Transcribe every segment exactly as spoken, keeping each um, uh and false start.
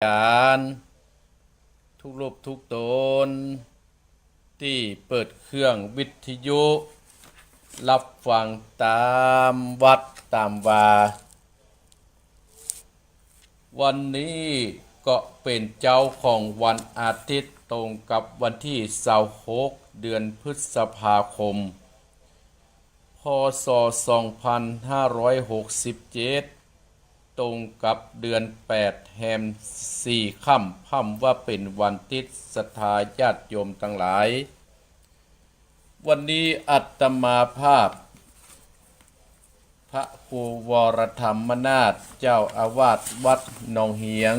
จารย์ ทุกรูปทุกต๋น ตี้เปิดเครื่องวิทยุ ฮับฟังต๋ามวัดต๋ามวา วันนี้ก็เป๋นเจ๊าของวันอาทิตย์ ตรงกับวันตี้ซาวหก เดือนพฤษภาคม พ.ศ. สองพันห้าร้อยหกสิบเจ็ด ตรงกับเดือนแปด แฮมสี่ค่ำ พ่ำว่าเป๋นวันอาทิตย์ ศรัทธาญาติโยมตังหลาย วันนี้อาตมาภาพ พระครูวรธรรมนาถ เจ้าอาวาสวัดหนองเหียง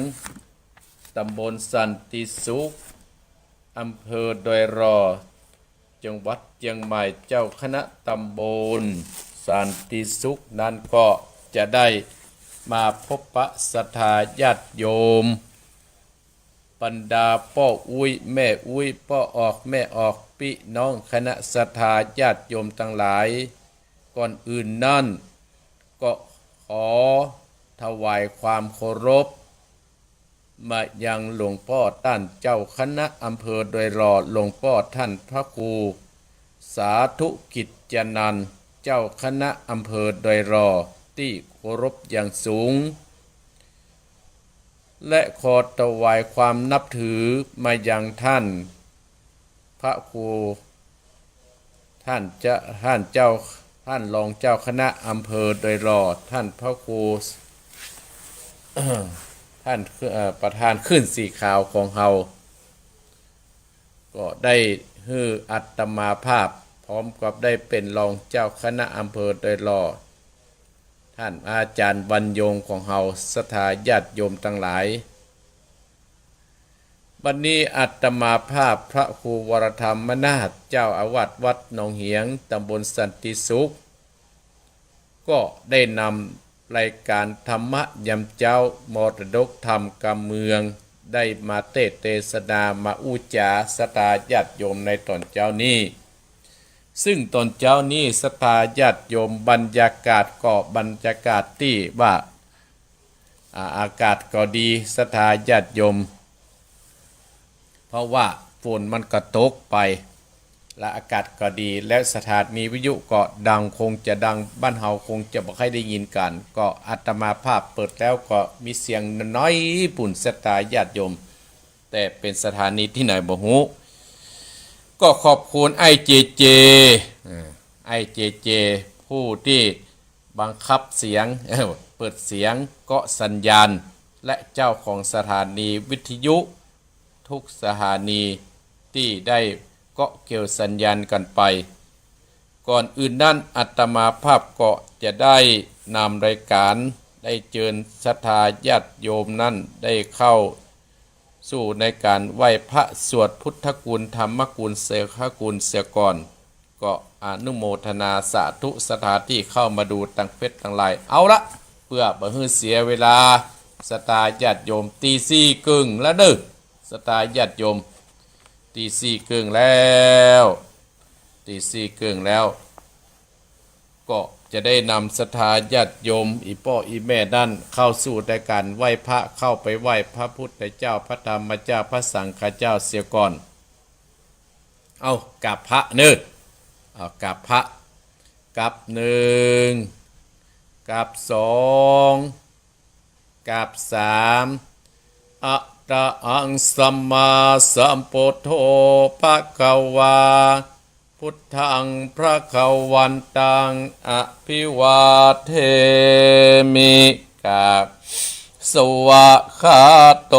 ตำบลสันติสุข อำเภอดอยหล่อ จังหวัดเจียงใหม่ เจ้าคณะตำบลสันติสุขนั้นก็จะได้มาพบปะศรัทธาญาติโยม บรรดาป้ออุ๊ยแม่อุ๊ย ป้อออกแม่ออก ปี้น้องคณะศรัทธาญาติโยมตังหลาย ก่อนอื่นนั้นก็ขอถวายความเคารพ มายังหลวงป้อต้านเจ้าคณะอำเภอดอยหล่อ หลวงป้อต้านพระครูสาธุกิจจนันท์ เจ้าคณะอำเภอดอยหล่อ ตี้เคารพอย่างสูง และขอถวายความนับถือมายังต้านพระครู ต้านเจ้า ต้านเจ้า ต้านรองเจ้าคณะอำเภอดอยหล่อ ต้านพระครู ต้าน เอ่อ ประธานคลื่นสีขาวของเฮา ก็ได้หื้ออาตมาภาพ พร้อมกับได้เป๋นรองเจ้าคณะอำเภอดอยหล่อ ต้านอาจารย์บรรยงของเฮา ศรัทธาญาติโยมตังหลาย บัดนี้อาตมาภาพพระครูวรธรรมนาถ เจ้าอาวาสวัดหนองเหียง ตำบลสันติสุข ก็ได้นำรายการธรรมะยามเจ๊า มรดกธรรมกำเมือง ได้มาเตสน์เตสนา มาอู้จ๋าศรัทธาญาติโยมในต๋อนเจ๊านี้ ซึ่งต๋อนเจ๊านี้ศรัทธาญาติโยม บรรยากาศก็บรรยากาศตี้ว่า อ่า อากาศก็ดีศรัทธาญาติโยม เพราะว่าฝนมันก็ตกไป และอากาศก็ดี และสถานีวิทยุก็ดัง คงจะดัง บ้านเฮาคงจะบ่ค่อยได้ยินกั๋น ก็อาตมาภาพเปิดแล้วก็มีเสียงน้อยๆ ปู้นศรัทธาญาติโยม แต่เป๋นสถานีตี้ไหนบ่ฮู้ ก็ขอบคุณไอ้เจเจ เอ่อ ไอ้เจเจ ผู้ตี้บังคับเสียง เอ่อ เปิดเสียง เกาะสัญญาณ และเจ้าของสถานีวิทยุทุกสถานีตี้ได้เกาะเกี่ยวสัญญาณกั๋นไป ก่อนอื่นนั้นอาตมาภาพก็จะได้นำรายการ ได้เจิญศรัทธาญาติโยมนั้นได้เข้าสู่ในการไหว้พระ สวดพุทธคุณ ธรรมคุณ สังฆคุณเสียก่อน ก็อนุโมทนาสาธุศรัทธาตี้เข้ามาดูตังเพชรตังไลน์ เอาละ เปื้อบ่หื้อเสียเวลา ศรัทธาญาติโยม ตีสี่เกิ่งแล้วเน่อ ศรัทธาญาติโยม ตีสี่เกิ่งแล้ว ตีสี่เกิ่งแล้ว ก็จะได้นำศรัทธาญาติโยม อี่ป้ออี่แม่นั้น เข้าสู่ในการไหว้พระ เข้าไปไหว้พระพุทธเจ้า พระธรรมเจ้า พระสังฆเจ้าเสียก่อน เอากราบพระเน่อ เอากราบพระ กราบหนึ่ง กราบสอง กราบสาม อะระหังสัมมาสัมพุทโธ ภะคะวา พุทธัง ภะคะวันตัง อะภิวาเทมิ กราบ สวากขาโต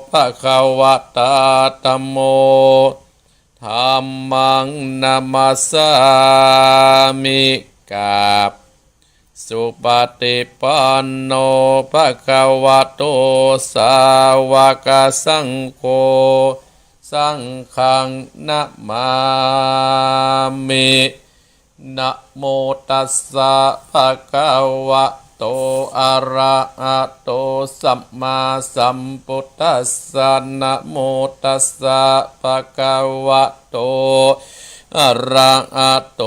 ภะคะวะตา ธัมโม ธัมมัง นะมัสสามิ กราบ สุปฏิปันโน ภะคะวะโต สาวกสังโฆ สังฆัง นะมามิ นะโมตัสสะ ภะคะวะโต อะระหะโต สัมมาสัมพุทธัสสะ นะโมตัสสะ ภะคะวะโต อะระหะโต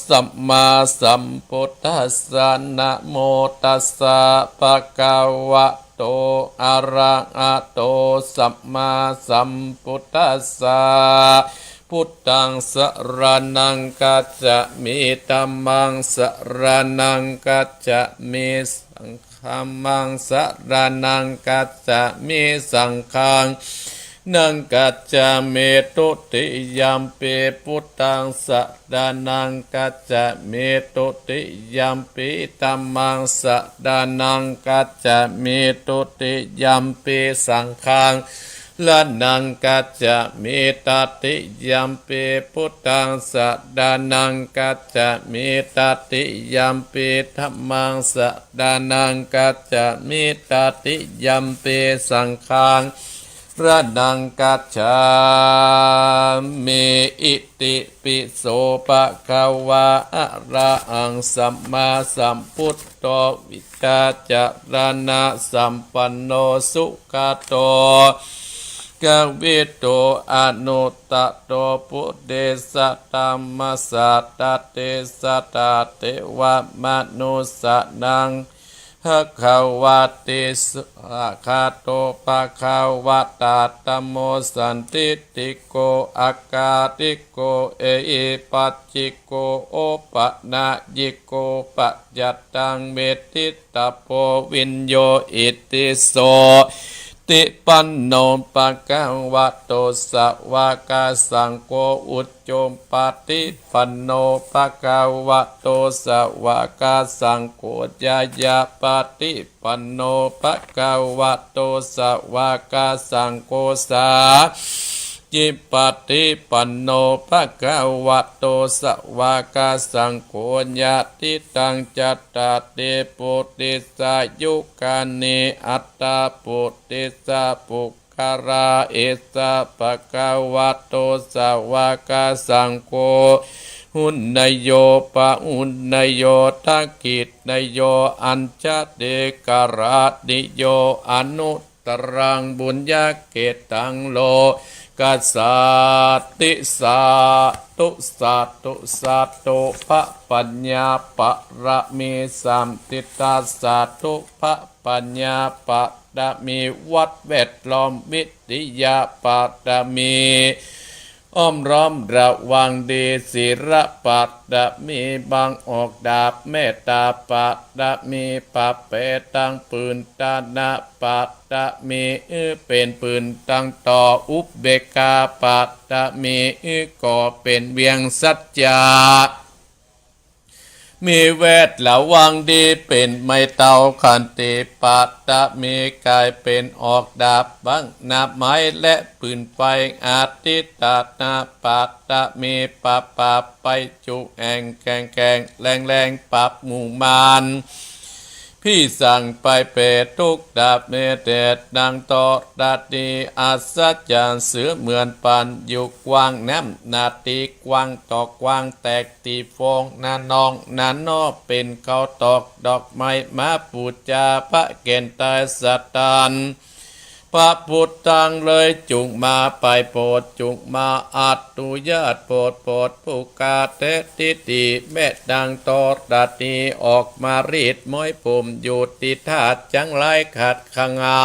สัมมาสัมพุทธัสสะ นะโมตัสสะ ภะคะวะโต โต อะระหะโต สัมมาสัมพุทธัสสะ พุทธังสะระณังคัจฉามิ ธัมมังสะระณังคัจฉามิ ธัมมังสะระณังคัจฉามิ สังฆัง นังคัจฉามิ ทุติยัมปิ พุทธังสะระณังคัจฉามิ ทุติยัมปิ ธัมมังสะระณังคัจฉามิ ทุติยัมปิ สังฆัง ระณังคัจฉามิ ตติยัมปิ พุทธังสะระณังคัจฉามิ ตติยัมปิ ธัมมังสะระณังคัจฉามิ ตติยัมปิ สังฆัง ระณังคัจฉามิ อิติปิโส ภะคะวา อะระหัง สัมมาสัมพุทโธ วิชชาจารณะสัมปันโน สุขะโต กวิทู อนุตตโร ปุริสะธัมมะสะดา เตสะดา เตวะมะนุสสานัง ภะคะวะติ สุขะโต ภะคะวะตา ธัมโม สันทิฏฐิโก อะกาลิโก เอหิปัสสิโก โอปะนะยิโก ปะยัตตัง เวทิตตะโพ วิญโญ อิติโส ติปันโน ภะคะวะโต สะวากะสังโฆ อุจจุปปาติปันโน ภะคะวะโต สะวากะสังโฆ ญาณาปาติปันโน ภะคะวะโต สะวากะสังโฆ สา จิปปาติปันโน ภะคะวะโต สะวากะสังโฆ ยะถิตัง จัตตาริ ปุริสายุคานิ อัตถะ ปุริสะปุคคละ เอสะ ภะคะวะโต สะวากะสังโฆ หุนนโย ปะหุนนโย ทักขินนโย อัญชลีกรณิโย อนุ ตรัง ปุญญะเขตตัง โลกัสสาติ สาธุ สาธุ สาธุ พระปัญญาปารมีสามทิศ สาธุ พระปัญญาปารมี วัดแวดล้อม วิทยาปารมี อ้อมล้อมระวังดี ศีลปารมี บังออกดาบ เมตตาปารมี ปราบเปรตตังปืน ทานะปารมี อื้อเป๋นปืนตังต่อ อุเบกขาปารมี อื้อก่อเป๋นเวียงสัจจะ มีแวดระวังดี เป๋นไม้เท้าขันติปารมี ก๋ายเป๋นออกดาบ บังหน้าไม้และปืนไฟ อธิฏฐานะปารมี ปราบปราบไปจุแห่ง แข็งแข็งแรงแรง ปราบหมู่มาร ผีสางไปเปรตทุกข์ดับ เมตเตตตัง ธรณีอัศจรรย์ เสมือนปันอยู่กว้าง น้ำนาตีกว้างต่อกว้าง แตกตี้ฟองนาน้องนาน้อ เป๋นข้าวตอกดอกไม้ มาปู๋จาพระแก่นไตรสะตาน พระพุทธังเลย จุ่งมาไปโผด จุ่งมาอนุญาตโผด โผดผู้ข้าแต๊ทิฏฐิ แม้ดังธรณีออกมารีดม้อยผมอยู่ตี้ธาตุจั้งหลายขัดขงา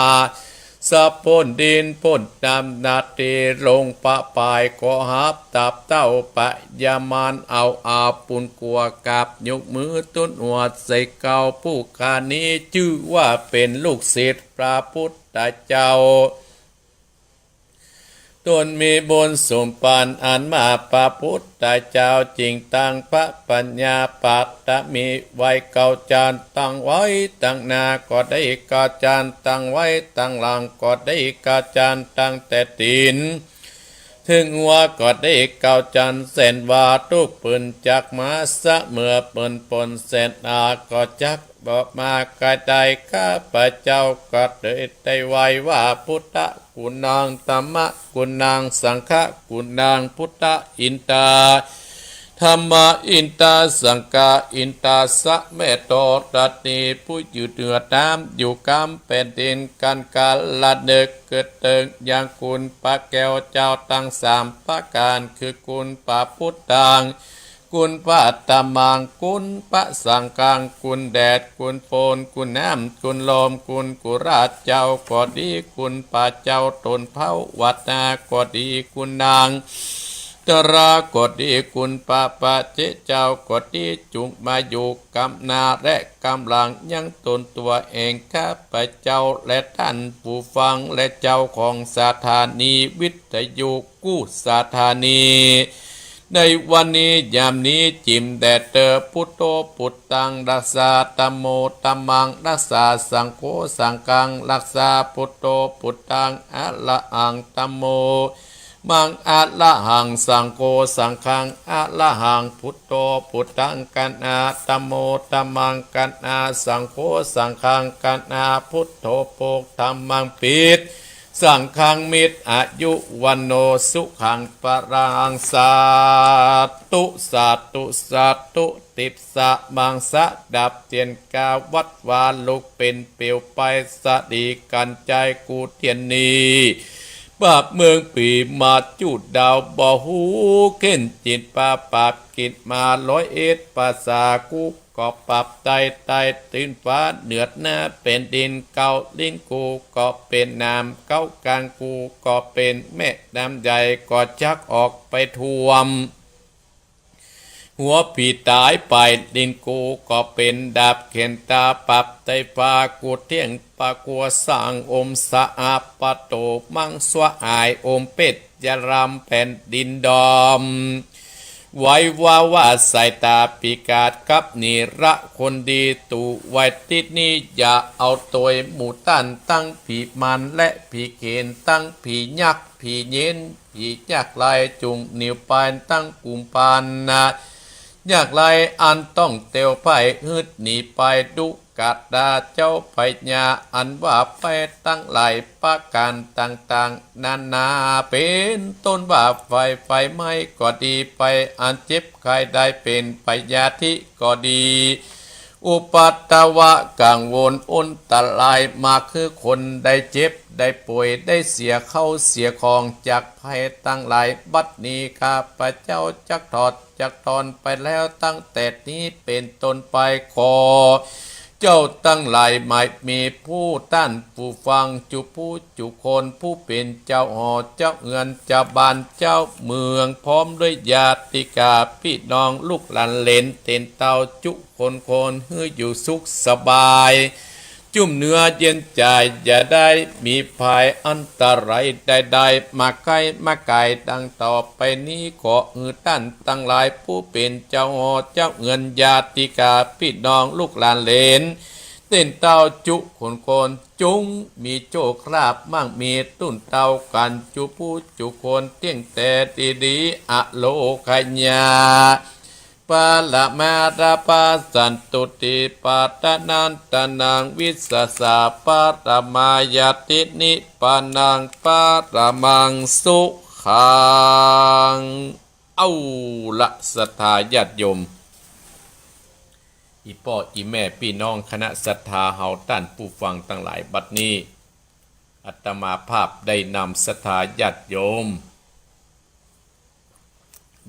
สะพ้นดินพ้นน้ำนาตี ลงประปายก็หับตับเต้าปะยามาร เอาอาปุนกั๋วกราบยกมือตุ๊นหัวใส่เกล้า ผู้ข้านี้จื้อว่าเป๋นลูกศิษย์พระพุทธเจ้า ตนมีบุญสมปานอันมา พระพุทธเจ้าจึงตั้งพระปัญญาปารมีไว้ เก้าจานตั้งไว้ตังหน้าก็ได้ เก้าจานตั้งไว้ตังหลังก็ได้ เก้าจานตั้งแต่ตี๋น เถิงหัวก็ได้ เก้าจาน แสนว่าทุกข์เปิ้นจักมา เสมอเปิ้นปนแสนอาก็จักบ่มา ก๋ายได้ ข้าพเจ้าก็เลยได้ไหว้ว่า พุทธะกุณัง ธัมมะกุณัง สังฆะกุณัง พุทธะอินทา ธัมมะอินทา สังฆะอินทา สะ แม่ธรณีผู้อยู่เหนือน้ำ อยู่กำแผ่นดิน กันกาละนึกเกิดเถิงยังคุณพระแก้วเจ้าตังสามประก๋าน คือคุณพระพุทธัง คุณพระธรรมัง คุณพระสังฆัง คุณแดด คุณฝน คุณน้ำ คุณลม คุณกุราชเจ้าก็ดี คุณพระเจ้าตนเภาวัตนาก็ดี คุณนางตราก็ดี คุณพระปัจเจกเจ้าก็ดี จุ่งมาอยู่กำหน้าและกำหลังยังตนตัวเอง ข้าพเจ้าและต้านผู้ฟังและเจ้าของสถานีวิทยุกู้สถานี ในวันนี้ยามนี้จิ่มแด่เต๊อะ พุทโธพุทธังรักษา ธัมโมธัมมังรักษา สังโฆสังฆังรักษา พุทโธพุทธัง อะระหัง ธัมโม มัง อะระหัง สังโฆสังฆัง อะระหัง พุทโธพุทธัง กัณหา ธัมโมธัมมัง กัณหา สังโฆสังฆัง กัณหา พุทโธโภค ธัมมัง ปิต สังฆัง มิตร อายุ วัณโณ สุขัง พลัง สาธุ สาธุ สาธุ ติบสะมังสะ ดับเตียนกาวัดวาลุกเป๋นเปลวไฟสะดีกัญไจกูเตียนนี้ ปราบเมืองผีมาจุดดาวบ่ฮู้เข็นจิต ปราบปราบกิจมาร้อยเอ็ดภาษา กูก็ปรับไตไตตื่นฟ้าเหนือหน้าแผ่นดิน เก้าลิ้นกูก็เป๋นน้ำ เก้ากลางกูก็เป๋นแม่น้ำใหญ่ ก็จักออกไปท่วม หัวผีต๋ายไป ลิ้นกูก็เป๋นดาบเข็นต๋า ปรับไตฟ้ากูเตี้ยงปะกัวสร้าง อมสะอาดปะโตมังสวะอาย อมเป็ดยะรำแผ่นดินดอม ไว้ว่าว่าสายต๋าปีกาจกับนิระคนดี ตู่ไว้ติดนี้อย่าเอาตวย หมู่ต้านตังผีมารและผีเขน ตังผียักษ์ผีเย็น ผียักษ์ลายจุ่งหนีไปตังกุมภานะ ยักษ์ลายอันต้องเตียวไพร่ หืดหนีไปดุกะดาเจ้าพญา อันว่าไปตังหลายประก๋านต่างๆ นานา เป๋นต้นว่าไฟ ไฟไหม้ก็ดี ไปอันเจ็บไข้ได้เป๋นพยาธิก็ดี อุปัทวะกังวลอันตรายมา คือคนได้เจ็บได้ป่วย ได้เสียเข้าเสียของจากภัยตังหลาย บัดนี้ข้าพเจ้าจักถอดจักถอนไปแล้ว ตั้งแต่นี้เป๋นต้นไป ขอเจ้าตังหลาย หมายมีผู้ต้านผู้ฟังจุผู้จุคน ผู้เป๋นเจ้าหอเจ้าเฮือนเจ้าบ้านเจ้าเมือง พร้อมด้วยญาติกาพี่น้องลูกหลานเหลนเตียนเต้าจุคนคน หื้ออยู่สุขสบาย จุ่มเนื้อเย็นใจ๋ อย่าได้มีภัยอันตรายใดๆ มาใก้มาไก๋ดังต่อไปนี้ ขอหื้อต้านตังหลาย ผู้เป๋นเจ้าหอเจ้าเฮือนญาติกาพี่น้องลูกหลานเหลนเตียนเต้าจุคนคน จุ่งมีโชคลาภมั่งมีตุ้นเต้ากั๋นจุผู้จุคน เตี้ยงแต่ดีๆ อโลคยา ปะระมาทะปะสันตุติปะตะนันตะนัง วิสสะสะปะระมายาติ นิพพานังปะระมังสุขัง เอาละศรัทธาญาติโยม อี่ป้ออี่แม่ปี้น้องคณะศรัทธาเฮาต้านผู้ฟังตังหลาย บัดนี้อาตมาภาพได้นำศรัทธาญาติโยม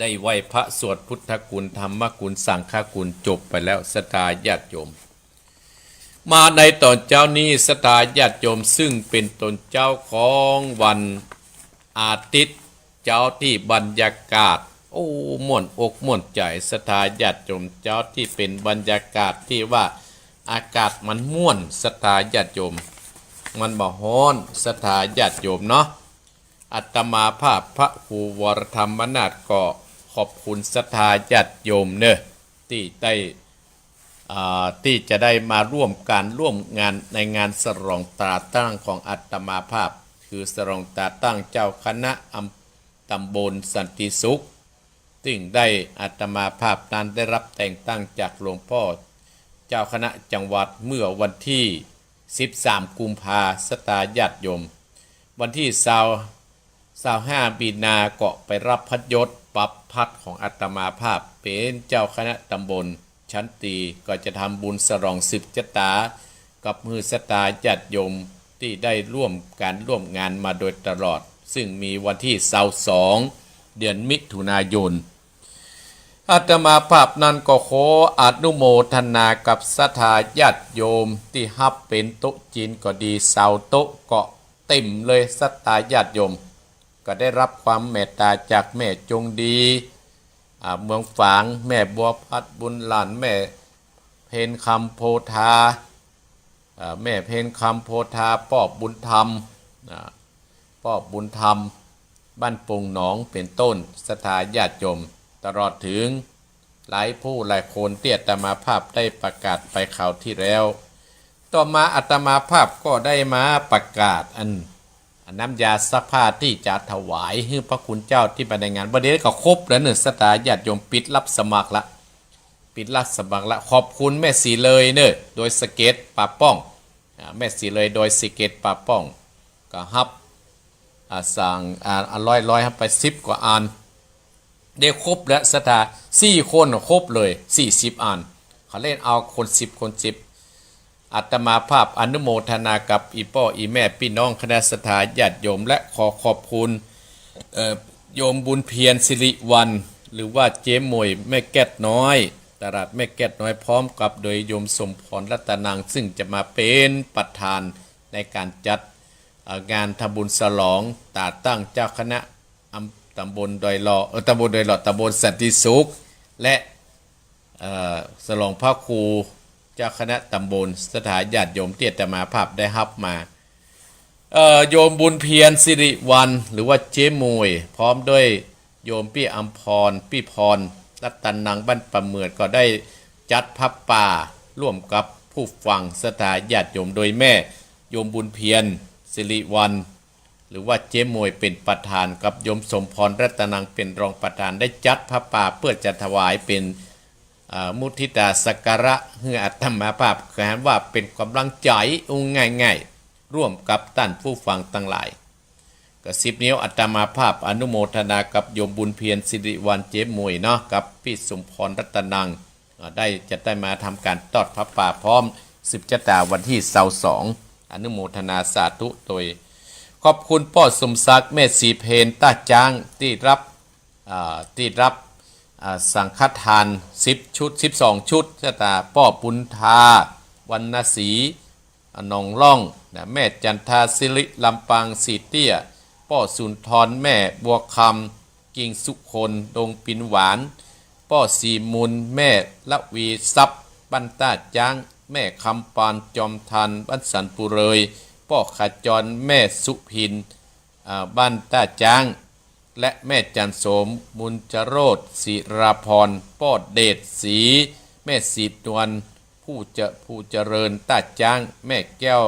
ได้ไหว้พระสวดพุทธคุณธรรมคุณสังฆคุณจบไปแล้ว ศรัทธาญาติโยม มาในต๋อนเจ๊านี้ศรัทธาญาติโยม ซึ่งเป๋นต๋อนเจ๊าของวันอาทิตย์ เจ๊าตี้บรรยากาศ โอ้ ม่วนอกม่วนใจ๋ ศรัทธาญาติโยม เจ๊าตี้เป๋นบรรยากาศตี้ว่าอากาศมันม่วน ศรัทธาญาติโยม มันบ่ฮ้อน ศรัทธาญาติโยมเนาะ อาตมาภาพพระครูวรธรรมนาถก็ขอบคุณศรัทธาญาติโยมเนาะ ตี้ได้ อ่า ตี้จะได้มาร่วมก๋านร่วมงานในงานสรองตราตั้งของอาตมาภาพ คือสรองตราตั้งเจ้าคณะอำ ต๋ำบลสันติสุข ซึ่งได้อาตมาภาพนั้นได้รับแต่งตั้งจากหลวงพ่อเจ้าคณะจังหวัดเมื่อวันตี้สิบสามกุมภา ศรัทธาญาติโยม วันตี้ซาว ซาวห้ามีนาก็ไปรับพัดยศ ปรับพัดของอาตมาภาพเป๋นเจ้าคณะต๋ำบล ฉันตีก็จะทำบุญสรองสืบจะต๋ากับหื้อศรัทธาญาติโยมตี้ได้ร่วมก๋านร่วมงานมาโดยตลอด ซึ่งมีวันตี้ซาวสอง เดือนมิถุนายน อาตมาภาพนั้นก็ขออนุโมทนากับศรัทธาญาติโยมตี้ฮับเป๋นโต๊ะจีนก็ดี ซาวโต๊ะก็เต๋มเลย ศรัทธาญาติโยม ก็ได้ฮับความเมตต๋าจากแม่จงดี อ่า เมืองฝาง แม่บัวพัดบุญหลั่น แม่เพ็ญคำโพธา อ่า แม่เพ็ญคำโพธา ป้อบุญธรรม อ่า ป้อบุญธรรม บ้านโป่งหนอง เป๋นต้น ศรัทธาญาติโยม ตลอดเถิงหลายผู้หลายคนตี้อาตมาภาพได้ประกาศไปคราวตี้แล้ว ต่อมาอาตมาภาพก็ได้มาประกาศอัน อันน้ำยาซักผ้าตี้จะถวายหื้อพระคุณเจ้าตี้ไปในงาน บ่าเดี่ยวก็ครบแล้วเน่อ ศรัทธาญาติโยม ปิดฮับสมัครละ ปิดฮับสมัครละ ขอบคุณแม่ศรีเลยเน่อ ดอยสะเก็ด ป่าป้อง อ่า แม่ศรีเลย ดอยสะเก็ด ป่าป้อง ก็ฮับ อ่า สั่ง อ่า อันร้อยๆ ฮับไปสิบกว่าอัน ได้ครบแล้วศรัทธา สี่คนครบเลย สี่สิบอัน เขาเล่นเอาคนสิบ คนสิบ อาตมาภาพอนุโมทนากับอี่ป้ออี่แม่ปี้น้องคณะศรัทธาญาติโยม และขอขอบคุณ เอ่อ โยมบุญเพียรสิริวัลย์ หรือว่าเจ๊หมวย แม่แก้ดน้อย ตลาดแม่แก้ดน้อย พร้อมกับโดยโยมสมพรรัตนัง ซึ่งจะมาเป๋นประธานในก๋านจัด เอ่อ งานทำบุญฉลองต๋าตั้งเจ้าคณะอำ ต๋ำบลดอยหล่อ เอ่อ ต๋ำบลดอยหล่อ ต๋ำบลสันติสุข และ เอ่อ ฉลองพระครูเจ้าคณะต๋ำบล ศรัทธาญาติโยมตี้อาตมาภาพได้ฮับมา เอ่อ โยมบุญเพียรสิริวัลย์ หรือว่าเจ๊หมวย พร้อมด้วยโยมปี้อำพร ปี้พร รัตนัง บ้านป่าเหมือด ก็ได้จัดผ้าป่าร่วมกับผู้ฟังศรัทธาญาติโยม โดยแม่โยมบุญเพียรสิริวัลย์ หรือว่าเจ๊หมวยเป๋นประธาน กับโยมสมพรรัตนังเป๋นรองประธาน ได้จัดผ้าป่าเพื่อจะถวายเป๋น อ่า มุทิตาสักการะหื้ออาตมาภาพ คือหันว่าเป๋นก๋ำลังใจ๋ อู้ง่ายๆ ร่วมกับต้านผู้ฟังตังหลาย ก็สิบนิ้ว อาตมาภาพอนุโมทนากับโยมบุญเพียรสิริวัลย์ เจ๊หมวยเนาะ กับปี้สมพรรัตนัง อ่า ได้ จะได้มาทำก๋านตอดผ้าป่าพร้อม สืบจะต๋าวันตี้ซาวสอง อนุโมทนาสาธุ โดยขอบคุณป้อสมศักดิ์ แม่ศรีเพญ ต้าจ๊าง ตี้ฮับ อ่า ตี้ฮับ อ่า สังฆทานสิบชุด สิบสองชุด ศรัทธา ป้อปุณธา วรรณศรี หนองล่องนะ แม่จันทา สิริลำปาง สีเตี้ย ป้อสุนทร แม่บัวคำ กิ่งสุคน ดงปินหวาน ป้อศรีมูล แม่ละวีทรัพย์ บ้านต้าจ๊าง แม่คำปาน จอมทัน บ้านสันปุเรย ป้อขจร แม่สุพิน อ่า บ้านต้าจ๊าง และแม่จันโสม บุญจโรส ศิราพร ป้อเดชศรี แม่ศรีนวล ผู้เจ ผู้เจริญ ต้าจ๊าง แม่แก้ว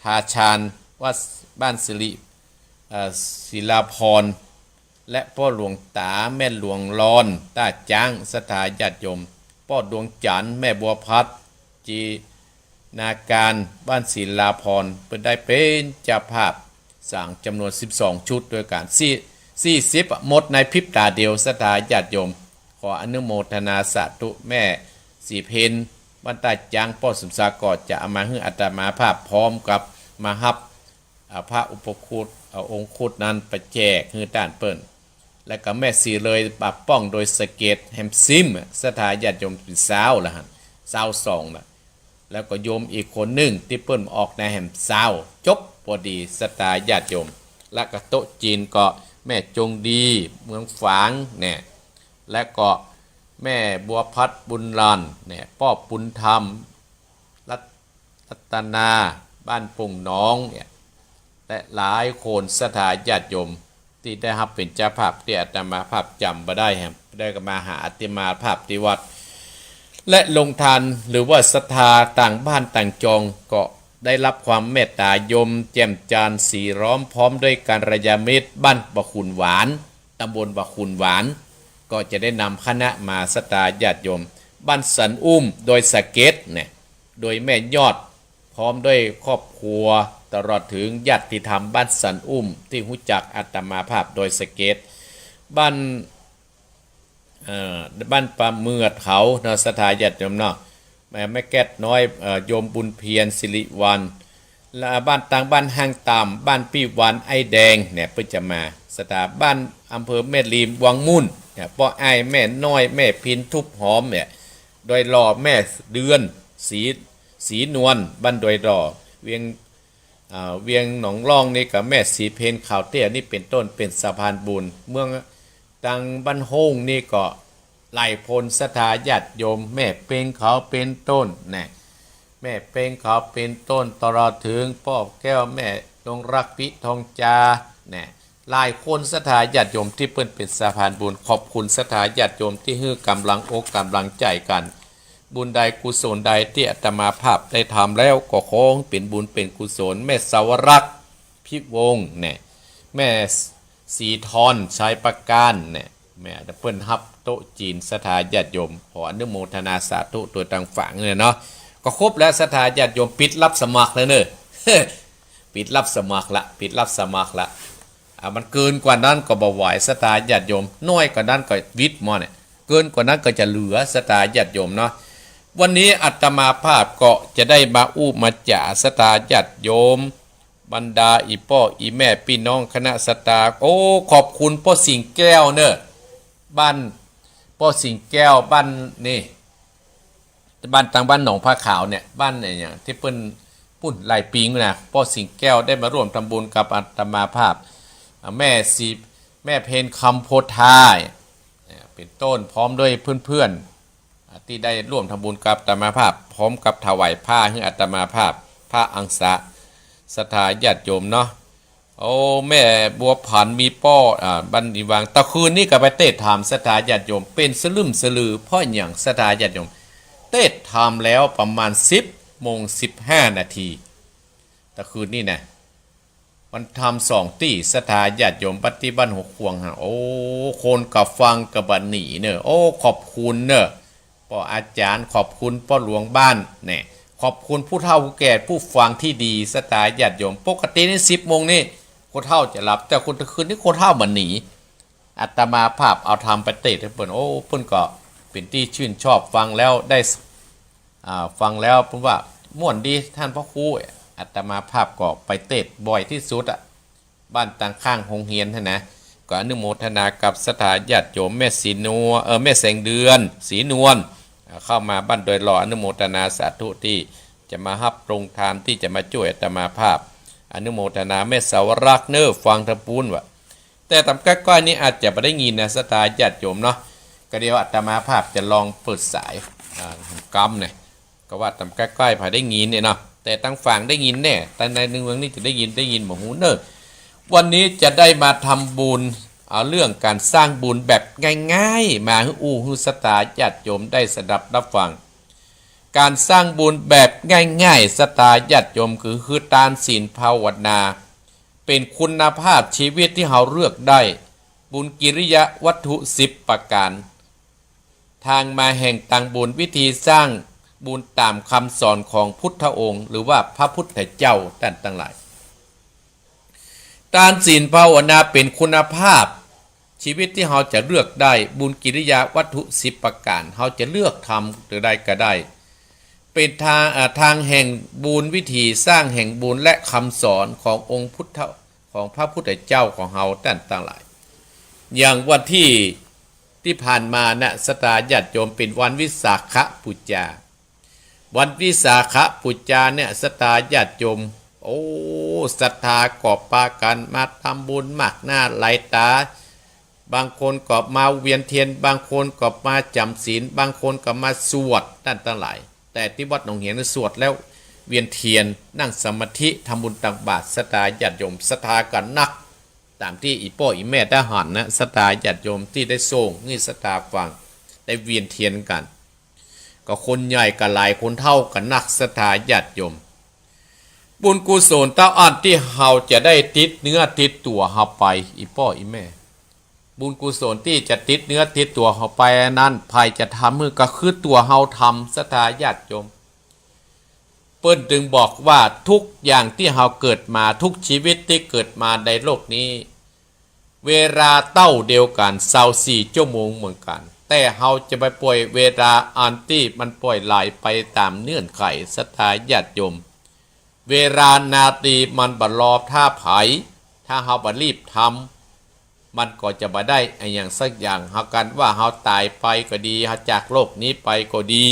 ทาชาญ วัด บ้านสิริ เอ่อ ศิลาพร และป้อหลวงต๋า แม่หลวงลอน ต้าจ๊าง ศรัทธาญาติโยม ป้อดวงจันทร์ แม่บัวพัด จีนาการ บ้านศิลาพร เปิ้นได้เป๋นเจ้าภาพสร้างจ๋ำนวนสิบสองชุดด้วยกั๋น สี่ สี่สิบอะ หมดในพริบต๋าเดียว ศรัทธาญาติโยม ขออนุโมทนาสาธุ แม่ศรีเพญ บ้านต้าจ๊าง ป้อสมศักดิ์ ก็จะเอามาหื้ออาตมาภาพพร้อมกับมาฮับ อ่า พระอุปคุต อ่า องคุตนั้นไปแจกหื้อต้านเปิ้น แล้วก็แม่ศรีเลย ป่าป้อง ดอยสะเก็ด แหมซิม ศรัทธาญาติโยม เป๋นซาวละหั้น ซาวสองละ แล้วก็โยมอีกคนนึ่งตี้เปิ้นออกในแหมซาว จบพอดี ศรัทธาญาติโยม แล้วก็โต๊ะจีนก็แม่จงดี เมืองฝางเนี่ย และก็แม่บัวพัด บุญหลั่นเนี่ย ป้อปุณธรรม รัต รัตนา บ้านโป่งหนองเนี่ย และหลายคน ศรัทธาญาติโยม ตี้ได้ฮับเป๋นเจ้าภาพ ตี้อาตมาภาพจ๋ำบ่ได้แหม ได้ก็มาหาอาตมาภาพตี้วัด และโฮงทาน หรือว่าศรัทธาต่างบ้านต่างจอง ก็ได้ฮับความเมตต๋า โยมแจ่มจันทร์ ศรีล้อม พร้อมด้วยกัลยาณมิตร บ้านบ่าขุนหวาน ต๋ำบลบ่าขุนหวาน ก็จะได้นำคณะมา ศรัทธาญาติโยม บ้านสันอุ้ม ดอยสะเก็ดเนี่ย โดยแม่ยอด พร้อมด้วยครอบครัว ตลอดเถิงญาติธรรมบ้านสันอุ้ม ตี้ฮู้จักอาตมาภาพ ดอยสะเก็ด บ้าน เอ่อ บ้านป่าเหมือดเขาเนาะ ศรัทธาญาติโยมเนาะ แม่ แม่แก้ดน้อย เอ่อ โยมบุญเพียร สิริวัลย์ และบ้านตาง บ้านห้างต่ำ บ้านปี้วัน ไอ้แดงเนี่ย เปิ้นจะมา ศรัทธา บ้าน อำเภอแม่ริม วังมุ่น เนี่ย ป้ออ้ายแม่น้อย แม่พิน ทูบหอมเนี่ย ดอยหล่อ แม่เดือน ศรี ศรีนวล บ้านดอยหล่อ เวียง อ่า เวียงหนองล่องนี่ก็แม่ศรีเพญ ขาวเตี้ย นี่เป๋นต้น เป๋นสะพานบุญ เมือง ตังบ้านโฮ่งนี่ก็หลายคน ศรัทธาญาติโยม แม่เพ็ง เขาเป๋นต้น แน่ แม่เพ็ง เขาเป๋นต้น ตลอดเถิงป้อแก้ว แม่ดวงรัก ปิทองจา แน่ หลายคน ศรัทธาญาติโยมตี้เปิ้นเป๋นสะพานบุญ ขอบคุณศรัทธาญาติโยมตี้หื้อก๋ำลังอกก๋ำลังใจ๋กั๋น บุญใดกุศลใดตี้อาตมาภาพได้ทำแล้ว ก็ขอหื้อเป๋นบุญเป๋นกุศล แม่สาวรักษ์ พิวงศ์ แน่ แม่ศรีทร ชัยประการ แน่ แม่เปิ้นฮับโต๊ะจีน ศรัทธาญาติโยม ขออนุโมทนาสาธุตวยตังฝางเนี่ยเนาะ ก็ครบแล้ว ศรัทธาญาติโยม ปิดรับสมัครแล้วเน่อ ปิดรับสมัครละ ปิดรับสมัครละ อ่า มันเกินกว่านั้นก็บ่ไหว ศรัทธาญาติโยม น้อยกว่านั้นก็วิดหมดเนี่ย เกินกว่านั้นก็จะเหลือ ศรัทธาญาติโยมเนาะ วันนี้อาตมาภาพก็จะได้มาอู้มาจ๋า ศรัทธาญาติโยม บรรดาอี่ป้ออี่แม่ปี้น้องคณะศรัทธา โอ้ ขอบคุณป้อสิงแก้วเน่อ บ้าน ป้อสิงแก้ว บ้านนี่ บ้าน ตางบ้านหนองผาขาวเนี่ย บ้านไหนเนี่ย ตี้เปิ้นปุ้นหลายปี๋นะ ป้อสิงแก้วได้มาร่วมทำบุญกับอาตมาภาพ อ่า แม่ศรี แม่เพญ คำโพธา เนี่ย เป๋นต้น พร้อมด้วยเปื้อนๆ อ่า ตี้ได้ร่วมทำบุญกับอาตมาภาพ พร้อมกับถวายผ้าหื้ออาตมาภาพ ผ้าอังสะ ศรัทธาญาติโยมเนาะ โอ้ แม่บัวผัน มีป้อ อ่า บ้านอีหว่าง ตะคืนนี้ก็ไปเตสน์ทำ ศรัทธาญาติโยม เป๋นสลึมสลือ เพราะหยัง ศรัทธาญาติโยม เตสน์ทำแล้วประมาณสิบโมงสิบห้านาที ตะคืนนี้นะ มันทำสองตี้ ศรัทธาญาติโยม บ้านตี้บ้านหัวขวางหา โอ้ คนก็ฟังก็บ่หนีเน่อ โอ้ ขอบคุณเน่อ ป้ออาจ๋ารย์ ขอบคุณป้อหลวงบ้าน แน่ ขอบคุณผู้เฒ่าผู้แก่ผู้ฟังตี้ดี ศรัทธาญาติโยม ปกตินี่สิบโมงนี่ คนเฒ่าจะหลับ แต่คนตะคืนนี่คนเฒ่าบ่หนี อาตมาภาพเอาธรรมไปเตสน์หื้อเปิ้น โอ้ เปิ้นก็เป๋นตี้ชื่นชอบ ฟังแล้วได้ อ่า ฟังแล้วเปิ้นว่าม่วนดี ต้านพระครู อาตมาภาพก็ไปเตสน์บ่อยตี้สุดอะ บ้านตางข้างโฮงเฮียนหั้นนะ ก็อนุโมทนากับศรัทธาญาติโยม แม่ศรีนวล เอ่อ แม่แสงเดือน ศรีนวล อ่า เข้ามาบ้านดอยหล่อ อนุโมทนาสาธุตี้จะมาฮับโรงทาน ตี้จะมาจ้วยอาตมาภาพ อนุโมทนา แม่สาวรักษ์เน่อ ฟังตะปูนว่ะ แต่ตำใก้ๆ นี่อาจจะบ่ได้ยินนะ ศรัทธาญาติโยมเนาะ ก็เดี๋ยวอาตมาภาพจะลองเปิดสาย อ่า กำเนี่ย ก็ว่าตำใก้ๆ ผาได้ยินเนี่ยเนาะ แต่ตางฝางได้ยินแน่ แต่ในเมืองนี่จะได้ยิน ได้ยินบ่ฮู้เน่อ วันนี้จะได้มาทำบุญ เอาเรื่องก๋านสร้างบุญแบบง่ายๆ มาหื้ออู้หื้อศรัทธาญาติโยมได้สดับรับฟัง ก๋านสร้างบุญแบบง่ายๆ ศรัทธาญาติโยม คือ คือตานศีลภาวนา เป๋นคุณภาพชีวิตตี้เฮาเลือกได้ บุญกิริยาวัตถุสิบประก๋าน ตางมาแห่งตางบุญ วิธีสร้างบุญต๋ามกำสอนของพุทธองค์ หรือว่าพระพุทธเจ้าต้านตังหลาย ตานศีลภาวนาเป๋นคุณภาพชีวิตตี้เฮาจะเลือกได้ บุญกิริยาวัตถุสิบประก๋าน เฮาจะเลือกทำใดก็ได้ เป๋นตาง อ่า ตางแห่งบุญ วิธีสร้างแห่งบุญ และกำสอนขององค์พุทธ ของพระพุทธเจ้าของเฮาต้านตังหลาย อย่างวันตี้ ตี้ผ่านมานะ ศรัทธาญาติโยม เป๋นวันวิสาขบูชา วันวิสาขบูชาเนี่ย ศรัทธาญาติโยม โอ้ ศรัทธาก็ปากั๋นมาทำบุญมากหน้าหลายต๋า บางคนก็มาเวียนเตียน บางคนก็มาจ๋ำศีล บางคนก็มาสวด ต้านตังหลาย แต่ตี้วัดหนองเหียนสวดแล้วเวียนเตียน นั่งสมาธิ ทำบุญตักบาตร ศรัทธาญาติโยม ศรัทธากั๋นนัก ต๋ามตี้อี่ป้ออี่แม่ได้หันนะ ศรัทธาญาติโยมตี้ได้ส่งหื้อศรัทธาฟัง ได้เวียนเตียนกั๋น ก็คนใหญ่ก็หลาย คนเฒ่าก็นัก ศรัทธาญาติโยม บุญกุศลเต้าอั้นตี้เฮาจะได้ติดเนื้อติดตั๋วเฮาไป อี่ป้ออี่แม่ บุญกุศลตี้จะติดเนื้อติดตั๋วเฮาไปนั้น ใผจะทำหื้อ ก็คือตั๋วเฮาทำ ศรัทธาญาติโยม เปิ้นจึงบอกว่าทุกอย่างตี้เฮาเกิดมา ทุกชีวิตตี้เกิดมาในโลกนี้ เวลาเต้าเดียวกั๋น ซาวสี่ชั่วโมงเหมือนกั๋น แต่เฮาจะไปป่อยเวลาอันตี้มันป่อยไหลไปต๋ามเงื่อนไข ศรัทธาญาติโยม เวลานาทีมันบ่รอต้าใผ ถ้าเฮาบ่รีบทำ มันก็จะบ่ได้อะหยังสักอย่าง เฮา กันว่าเฮาต๋ายไปก็ดี เฮาจากโลกนี้ไปก็ดี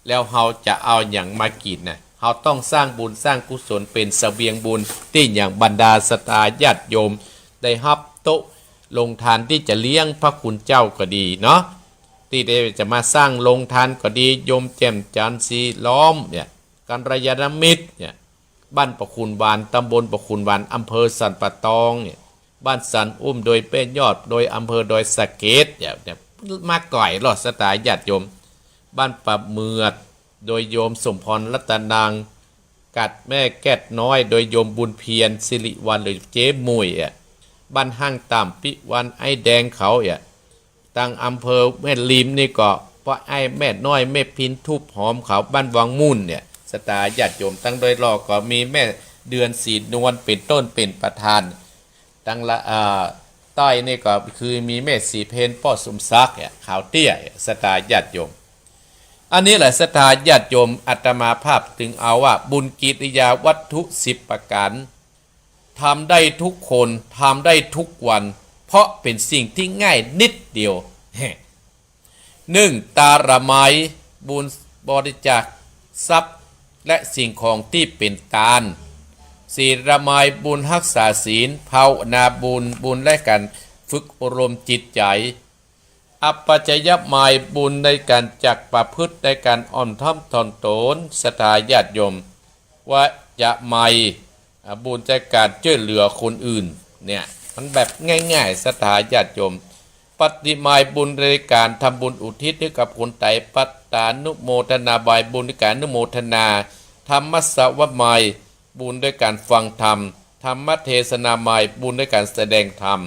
แล้วเฮาจะเอาหยังมากิ๋นน่ะ เฮาต้องสร้างบุญสร้างกุศลเป๋นเสบียงบุญ ตี้อย่างบรรดาศรัทธาญาติโยมได้ฮับโต๊ะโฮงตานตี้จะเลี้ยงพระคุณเจ้าก็ดีเนาะ ตี้ได้จะมาสร้างโฮงตานก็ดี โยมแจ่มจันทร์ ศรีล้อมเนี่ย กัลยาณมิตรเนี่ย บ้านปะขุนวาน ตำบลปะขุนวาน อำเภอสันป่าตองเนี่ย บ้านสันอุ้ม โดยแม่ยอด โดยอำเภอดอยสะเก็ดเนี่ย เนี่ย มาไก๋ลอศรัทธาญาติโยม บ้านป่าเหมือด โดยโยมสมพรรัตนัง กัดแม่แก้ดน้อย โดยโยมบุญเพียร สิริวัลย์ หรือเจ๊หมุ่ยอะ บ้านห้างต่ำ ปิวัน ไอ้แดงเขาอะ ตางอำเภอแม่ริมนี่ก็ป้อไอ้แม่น้อย แม่พิน ทูบหอมเขา บ้านวังมุ่นเนี่ย ศรัทธาญาติโยม ตังโดยรอบก็มีแม่เดือน ศรีนวล เป๋นต้น เป๋นประธาน ตังละ อ่า ใต้นี่ก็คือมีแม่ศรีเพญ ป้อสมศักดิ์เนี่ย ขาวเตี้ย ศรัทธาญาติโยม อันนี้แหละศรัทธาญาติโยม อาตมาภาพจึงเอาว่าบุญกิริยาวัตถุสิบประก๋าน ทำได้ทุกคน ทำได้ทุกวัน เพราะเป๋นสิ่งที่ง่ายนิดเดียว แฮะ นึ่ง ตาละไม บุญบริจาคทรัพย์และสิ่งของตี้เป๋นตาน ศีละไม บุญฮักษาศีล ภาวนาบุญ บุญและก๋านฝึกอบรมจิตใจ๋ อัปปะจยะไม บุญในก๋านจักประพฤติในก๋านอ่อนถ่อมถ่อมต๋น ศรัทธาญาติโยม วะจะไม อ่า บุญในก๋านจ้วยเหลือคนอื่น เนี่ย มันแบบง่ายๆ ศรัทธาญาติโยม ปัตติไม บุญในก๋านทำบุญอุทิศหื้อกับคนต๋าย ปัตตานุโมทนาไม บุญในก๋านอนุโมทนา ธัมมสสวะไม บุญด้วยก๋านฟังธรรม ธัมมเทศนาไม บุญด้วยก๋านแสดงธรรม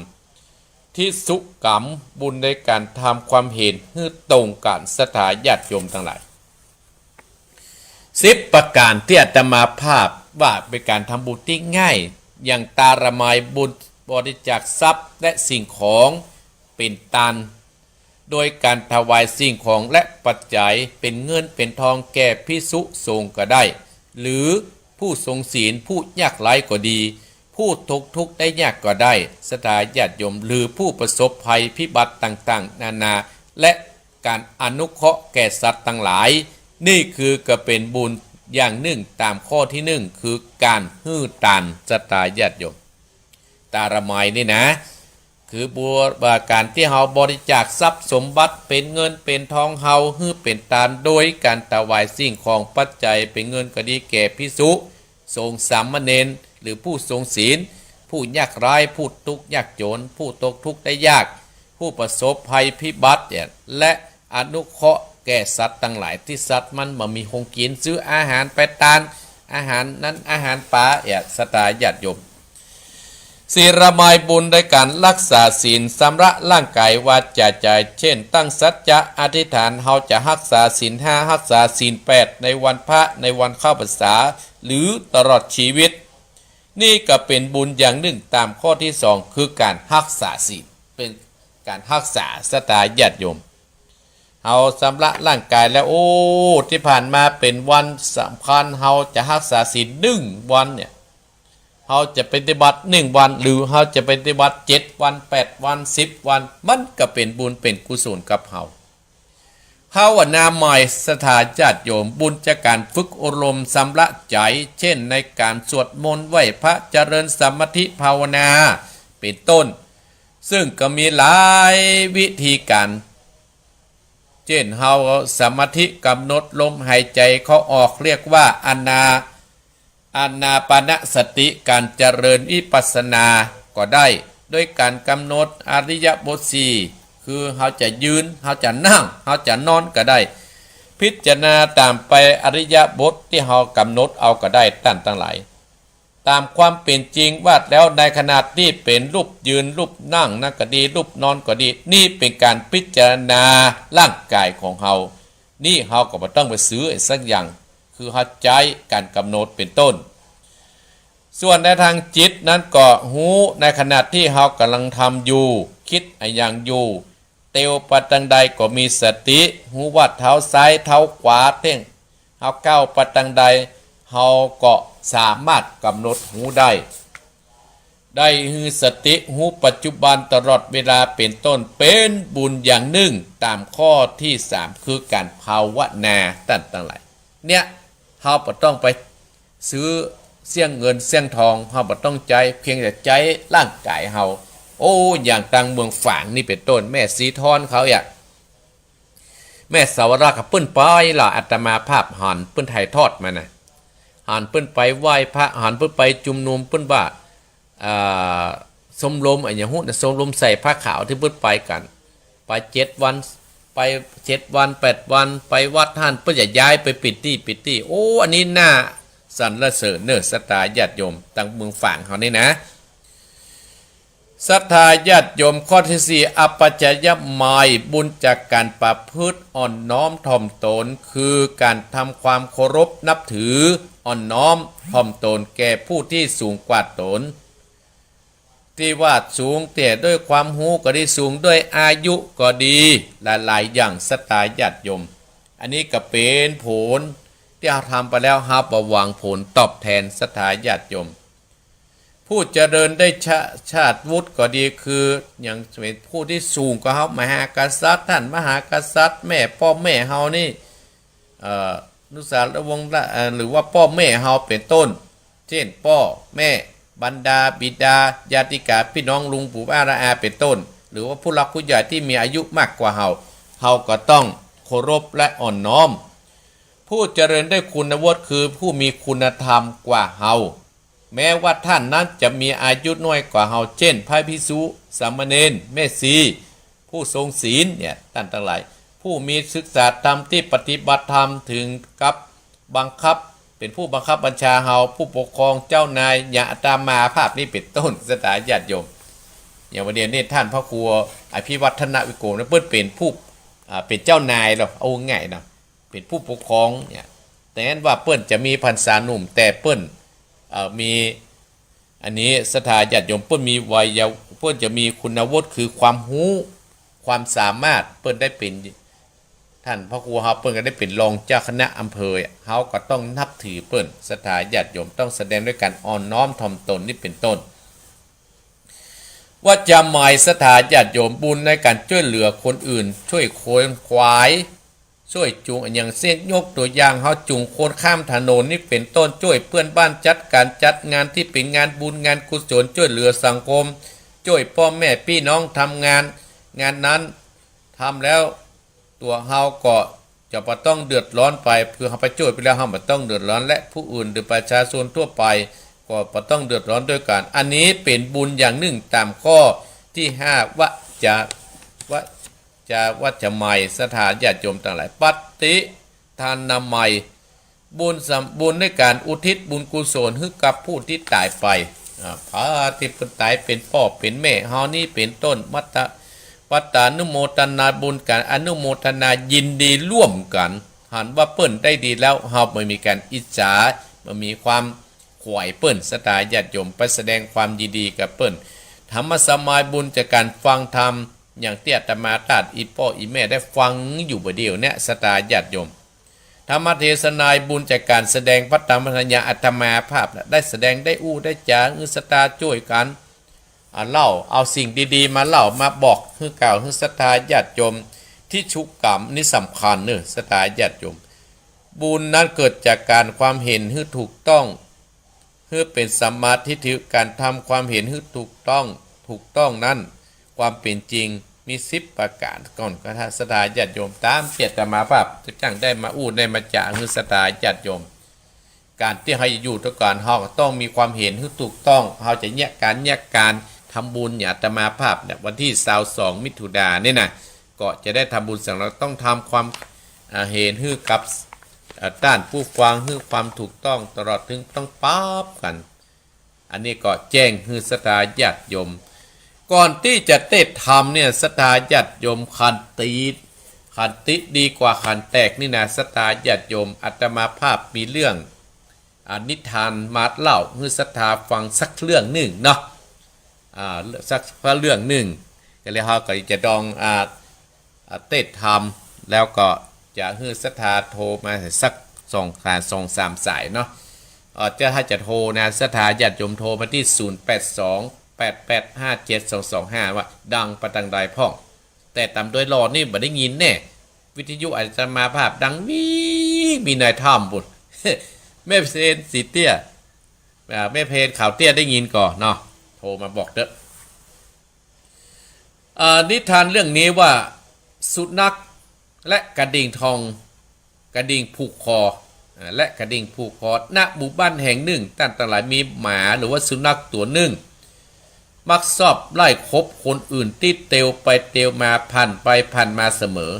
ทิสุกัม บุญในก๋านทำความเห็นหื้อตรงกั๋น ศรัทธาญาติโยมตังหลาย สิบประก๋านตี้อาตมาภาพว่าเป๋นก๋านทำบุญตี้ง่าย อย่างตาละไม บุญบริจาคทรัพย์และสิ่งของเป๋นตาน โดยก๋านถวายสิ่งของและปัจจัยเป๋นเงินเป๋นทองแก่ภิกษุสงฆ์ก็ได้ หรือผู้ทรงศีล ผู้ยากไร้ก็ดี ผู้ตกทุกข์ได้ยากก็ได้ ศรัทธาญาติโยม หรือผู้ประสบภัยพิบัติต่างๆ นานา และก๋านอนุเคราะห์แก่สัตว์ตังหลาย นี่คือก็เป๋นบุญอย่างนึ่งต๋ามข้อตี้นึ่ง คือก๋านหื้อตาน ศรัทธาญาติโยม ตาละไมนี่นะ คือบุญ ว่าก๋านตี้เฮาบริจาคทรัพย์สมบัติเป๋นเงินเป๋นทองเฮาหื้อเป๋นตาน โดยก๋านถวายสิ่งของปัจจัยเป๋นเงินก็ดีแก่ภิกษุสงฆ์สามเณร หรือผู้ทรงศีล ผู้ยากไร้ ผู้ทุกข์ยากจน ผู้ตกทุกข์ได้ยาก ผู้ประสบภัยพิบัติเนี่ย และอนุเคราะห์แก่สัตว์ตังหลายตี้สัตว์มันบ่มีของกิ๋น ซื้ออาหารไปตาน อาหารนั้นอาหารป๋าเนี่ย ศรัทธาญาติโยม ศีละไม บุญด้วยก๋านฮักษาศีล ชำระร่างก๋ายวาจาใจ๋ เช่น ตั้งสัจจะอธิษฐาน เฮาจะฮักษาศีลห้า ฮักษาศีลแปด ในวันพระ ในวันเข้าพรรษา หรือตลอดชีวิต นี่ก็เป๋นบุญอย่างนึ่งต๋ามข้อตี้สอง คือก๋านฮักษาศีล เป๋นก๋านฮักษา ศรัทธาญาติโยม เฮาชำระร่างก๋ายแล้ว โอ้ ตี้ผ่านมาเป๋นวันสำคัญ เฮาจะฮักษาศีลนึ่งวันเนี่ย เฮาจะปฏิบัตินึ่งวัน หรือเฮาจะปฏิบัติเจ็ดวัน แปดวัน สิบวัน มันก็เป๋นบุญเป๋นกุศลกับเฮา ภาวนาไม ศรัทธาญาติโยม บุญจากก๋านฝึกอบรมชำระใจ๋ เช่น ในก๋านสวดมนต์ ไหว้พระ เจริญสมาธิภาวนา เป๋นต้น ซึ่งก็มีหลายวิธีก๋าน เช่น เฮาสมาธิกำหนดลมหายใจ๋เข้าออก เรียกว่าอานา อานาปานสติ ก๋านเจริญวิปัสสนาก็ได้ โดยก๋านกำหนดอิริยาบถสี่ คือเฮาจะยืน เฮาจะนั่ง เฮาจะนอนก็ได้ พิจารณาต๋ามไปอิริยาบถตี้เฮากำหนดเอาก็ได้ ต้านตังหลาย ต๋ามความเป๋นจริงว่าแล้ว ในขณะตี้เป๋นรูปยืน รูปนั่งนั้นก็ดี รูปนอนก็ดี นี่เป๋นก๋านพิจารณาร่างก๋ายของเฮา นี่เฮาก็บ่ต้องไปซื้ออะหยังสักอย่าง คือเฮาใจ๊ก๋านกำหนดเป๋นต้น ส่วนในตางจิตนั้นก็ฮู้ในขณะตี้เฮากำลังทำอยู่ กึ๊ดอะหยังอยู่ เตียวไปตางใดก็มีสติ ฮู้ว่าเท้าซ้ายเท้าขวาเต้น เฮาก้าวไปตางใด เฮาก็สามารถกำหนดฮู้ได้ ได้หื้อสติฮู้ปัจจุบันตลอดเวลาเป๋นต้น เป๋นบุญอย่างนึ่ง ต๋ามข้อตี้สาม คือก๋านภาวนา ต้านตังหลาย เนี่ย เฮาบ่ต้องไปซื้อเสี้ยงเงินเสี้ยงทอง เฮาบ่ต้องใจ๊ เพียงแต่ใจ๊ร่างก๋ายเฮา โอ้ อย่างตังเมืองฝางนี่เป๋นต้น แม่ศรีทอนเขาอะ แม่สาวราชเขา เปิ้นไปละ อาตมาภาพหันเปิ้นถ่ายทอดมานะ หันเปิ้นไปไหว้พระ หันเปิ้นไปจุมนุม เปิ้นว่า อ่า ชมรมอะหยังฮู้นะ ชมรมใส่ผ้าขาวตี้เปิ้นไปกั๋น ไปเจ็ดวัน ไปเจ็ดวันแปดวัน ไปวัดหั้น เปิ้นจะย้ายไปปิดตี้ปิดตี้ โอ้ อันนี้น่าสรรเสริญเน่อ ศรัทธาญาติโยม ตังเมืองฝางเขานี่นะ ศรัทธาญาติโยม ข้อตี้สี่ อปัจจยมัย บุญจากก๋านประพฤติอ่อนน้อมถ่อมตน คือก๋านทำความเคารพนับถือ อ่อนน้อมถ่อมตนแก่ผู้ตี้สูงกว่าตน ตี้ว่าสูงแต่ด้วยความฮู้ก็ดี สูงด้วยอายุก็ดี หลายๆ อย่าง ศรัทธาญาติโยม อันนี้ก็เป๋นผลตี้เฮาทำไปแล้ว เฮาบ่หวังผลตอบแทน ศรัทธาญาติโยม ผู้เจริญได้ชา ชาติวุฒิก็ดี คืออย่างเป๋นผู้ตี้สูงกว่าเฮา มหากษัตริย์ ต้านมหากษัตริย์ แม่ ป้อแม่เฮานี่ เอ่อ อนุสาวงศ์ละ เอ่อ หรือว่าป้อแม่เฮาเป๋นต้น เจ้น ป้อแม่ บรรดาบิดา ญาติกา ปี้น้อง ลุง ปู่ ป้า น้า อา เป๋นต้น หรือว่าผู้หลักผู้ใหญ่ตี้มีอายุมากกว่าเฮา เฮาก็ต้องเคารพและอ่อนน้อม ผู้เจริญด้วยคุณวุฒิ คือผู้มีคุณธรรมกว่าเฮา แม้ว่าต้านนั้นจะมีอายุน้อยกว่าเฮา เจ้น พระภิกษุ สามเณร แม่ชี ผู้ทรงศีลเนี่ย ต้านตังหลาย ผู้มีศึกษาธรรมตี้ปฏิบัติธรรมถึงกับบังคับ เป๋นผู้บังคับบัญชาเฮา ผู้ปกครองเจ้านาย อย่างอาตมาภาพนี่เป๋นต้น ศรัทธาญาติโยม อย่างวันนี้นี่ต้านพระครูอภิวัฒนวิโกมนะ เปิ้นเป๋นผู้ อ่า เป๋นเจ้านายเนาะ เอาง่ายเนาะ เป๋นผู้ปกครองเนี่ย แต่นั้นว่าเปิ้นจะมีพรรษาหนุ่ม แต่เปิ้น เอ่อ มี อันนี้ศรัทธาญาติโยม เปิ้นมีวัยเยาว์ เปิ้นจะมีคุณวุฒิ คือความฮู้ ความสามารถ เปิ้นได้เป๋น ต้านพระครูเฮา เปิ้นก็ได้เป๋นรองเจ้าคณะอำเภอ เฮาก็ต้องนับถือเปิ้น ศรัทธาญาติโยม ต้องแสดงด้วยการอ่อนน้อมถ่อมตนนี่เป๋นต้น วจมัย ศรัทธาญาติโยม บุญในการช่วยเหลือคนอื่น ช่วยคนขวาย ช่วยจูง อย่างเช่น ยกตัวอย่าง เฮาจูงคนข้ามถนนนี่เป๋นต้น ช่วยเพื่อนบ้านจัดการจัดงานตี้เป๋นงานบุญงานกุศล ช่วยเหลือสังคม ช่วยป้อแม่ปี้น้องทำงาน งานนั้นทำแล้ว ตั๋วเฮาก็จะบ่ต้องเดือดร้อนไป คือเฮาไปช่วยไปแล้ว เฮาบ่ต้องเดือดร้อน และผู้อื่นหรือประชาชนทั่วไปก็บ่ต้องเดือดร้อนด้วยกั๋น อันนี้เป๋นบุญอย่างนึ่งต๋ามข้อตี้ห้า วจ วจ วจมัย ศรัทธาญาติโยมตังหลาย ปฏิทานามัย บุญสำ บุญในการอุทิศบุญกุศลหื้อกับผู้ตี้ต๋ายไป อ่า พระตี้เปิ้นต๋ายเป๋นป้อเป๋นแม่เฮานี้เป๋นต้น มัตตะ ปัตตานุโมทนาบุญกั๋น อนุโมทนายินดีร่วมกั๋น หันว่าเปิ้นได้ดีแล้ว เฮาบ่มีการอิจฉา บ่มีความขวายเปิ้น ศรัทธาญาติโยม ไปแสดงความยินดีกับเปิ้น ธรรมสมัย บุญจากการฟังธรรม อย่างตี้อาตมาต้านอี่ป้ออี่แม่ได้ฟังอยู่บ่าเดี่ยวเนี่ย ศรัทธาญาติโยม ธรรมเทศนา บุญจากการแสดงพระธรรมเทศนา อาตมาภาพน่ะได้แสดง ได้อู้ได้จ๋า หื้อศรัทธาจ้วยกั๋น อ่า เล่า เอาสิ่งดีๆ มาเล่ามาบอก หื้อกล่าว หื้อศรัทธาญาติโยม ทิฏฐุกรรมนี่สำคัญเน่อ ศรัทธาญาติโยม บุญนั้นเกิดจากการความเห็นหื้อถูกต้อง หื้อเป๋นสัมมาทิฏฐิ การทำความเห็นหื้อถูกต้อง ถูกต้องนั้น ความเป๋นจริงมีสิบประก๋าน ก่อน ศรัทธาญาติโยม ต๋ามตี้อาตมาภาพจะจั้งได้มาอู้ได้มาจ๋า หื้อศรัทธาญาติโยม ก๋านตี้เฮาอยู่ตวยกั๋น เฮาก็ต้องมีความเห็นหื้อถูกต้อง เฮาจะเยียะก๋าน เยียะก๋านทำบุญ อย่างอาตมาภาพเนี่ย วันตี้ซาวสองมิถุนายนนี่นะ ก็จะได้ทำบุญเสียง เฮาต้องทำความ อ่า เห็นหื้อกับ อ่า ต้านผู้ฟัง หื้อความถูกต้อง ตลอดเถิงต้องปรับกั๋น อันนี้ก็แจ้งหื้อศรัทธาญาติโยม ก่อนตี้จะเตศน์ธรรมเนี่ย ศรัทธาญาติโยม ขันติ ขันติดีกว่าขันแตกนี่นะ ศรัทธาญาติโยม อาตมาภาพมีเรื่อง อ่า นิทานมาเล่าหื้อศรัทธาฟังสักเรื่องนึ่งเนาะ อ่า สักเรื่องนึ่ง ก็เลยเฮาก็จะต้อง อ่า อ่า เตศน์ธรรม แล้วก็จะหื้อศรัทธาโทรมาสักสอง อ่า สองสามสายเนาะ เอ่อ จะ ถ้าจะโทรนะ ศรัทธาญาติโยมโทรมาตี้ ศูนย์แปดสอง แปดแปดห้าเจ็ดสองสองห้า ว่าดังไปตางใดพ่อง แต่ต๋ามโดยรอดนี่บ่ได้ยินแน่ วิทยุอาตมาภาพดังวี้ มีในถ้ำปุ้น แม่เพนสีเตี้ย อ่า แม่เพนขาวเตี้ยได้ยินก่อเนาะ โทรมาบอกเต๊อะ อ่า นิทานเรื่องนี้ว่า สุนัขและกระดิ่งทอง กระดิ่งผูกคอ อ่า และกระดิ่งผูกคอ ณ หมู่บ้านแห่งหนึ่ง ต้านตังหลาย มีหมาหรือว่าสุนัขตั๋วนึ่ง มักชอบไล่ขบคนอื่นตี้เตียวไปเตียวมา ผ่านไปผ่านมาเสมอ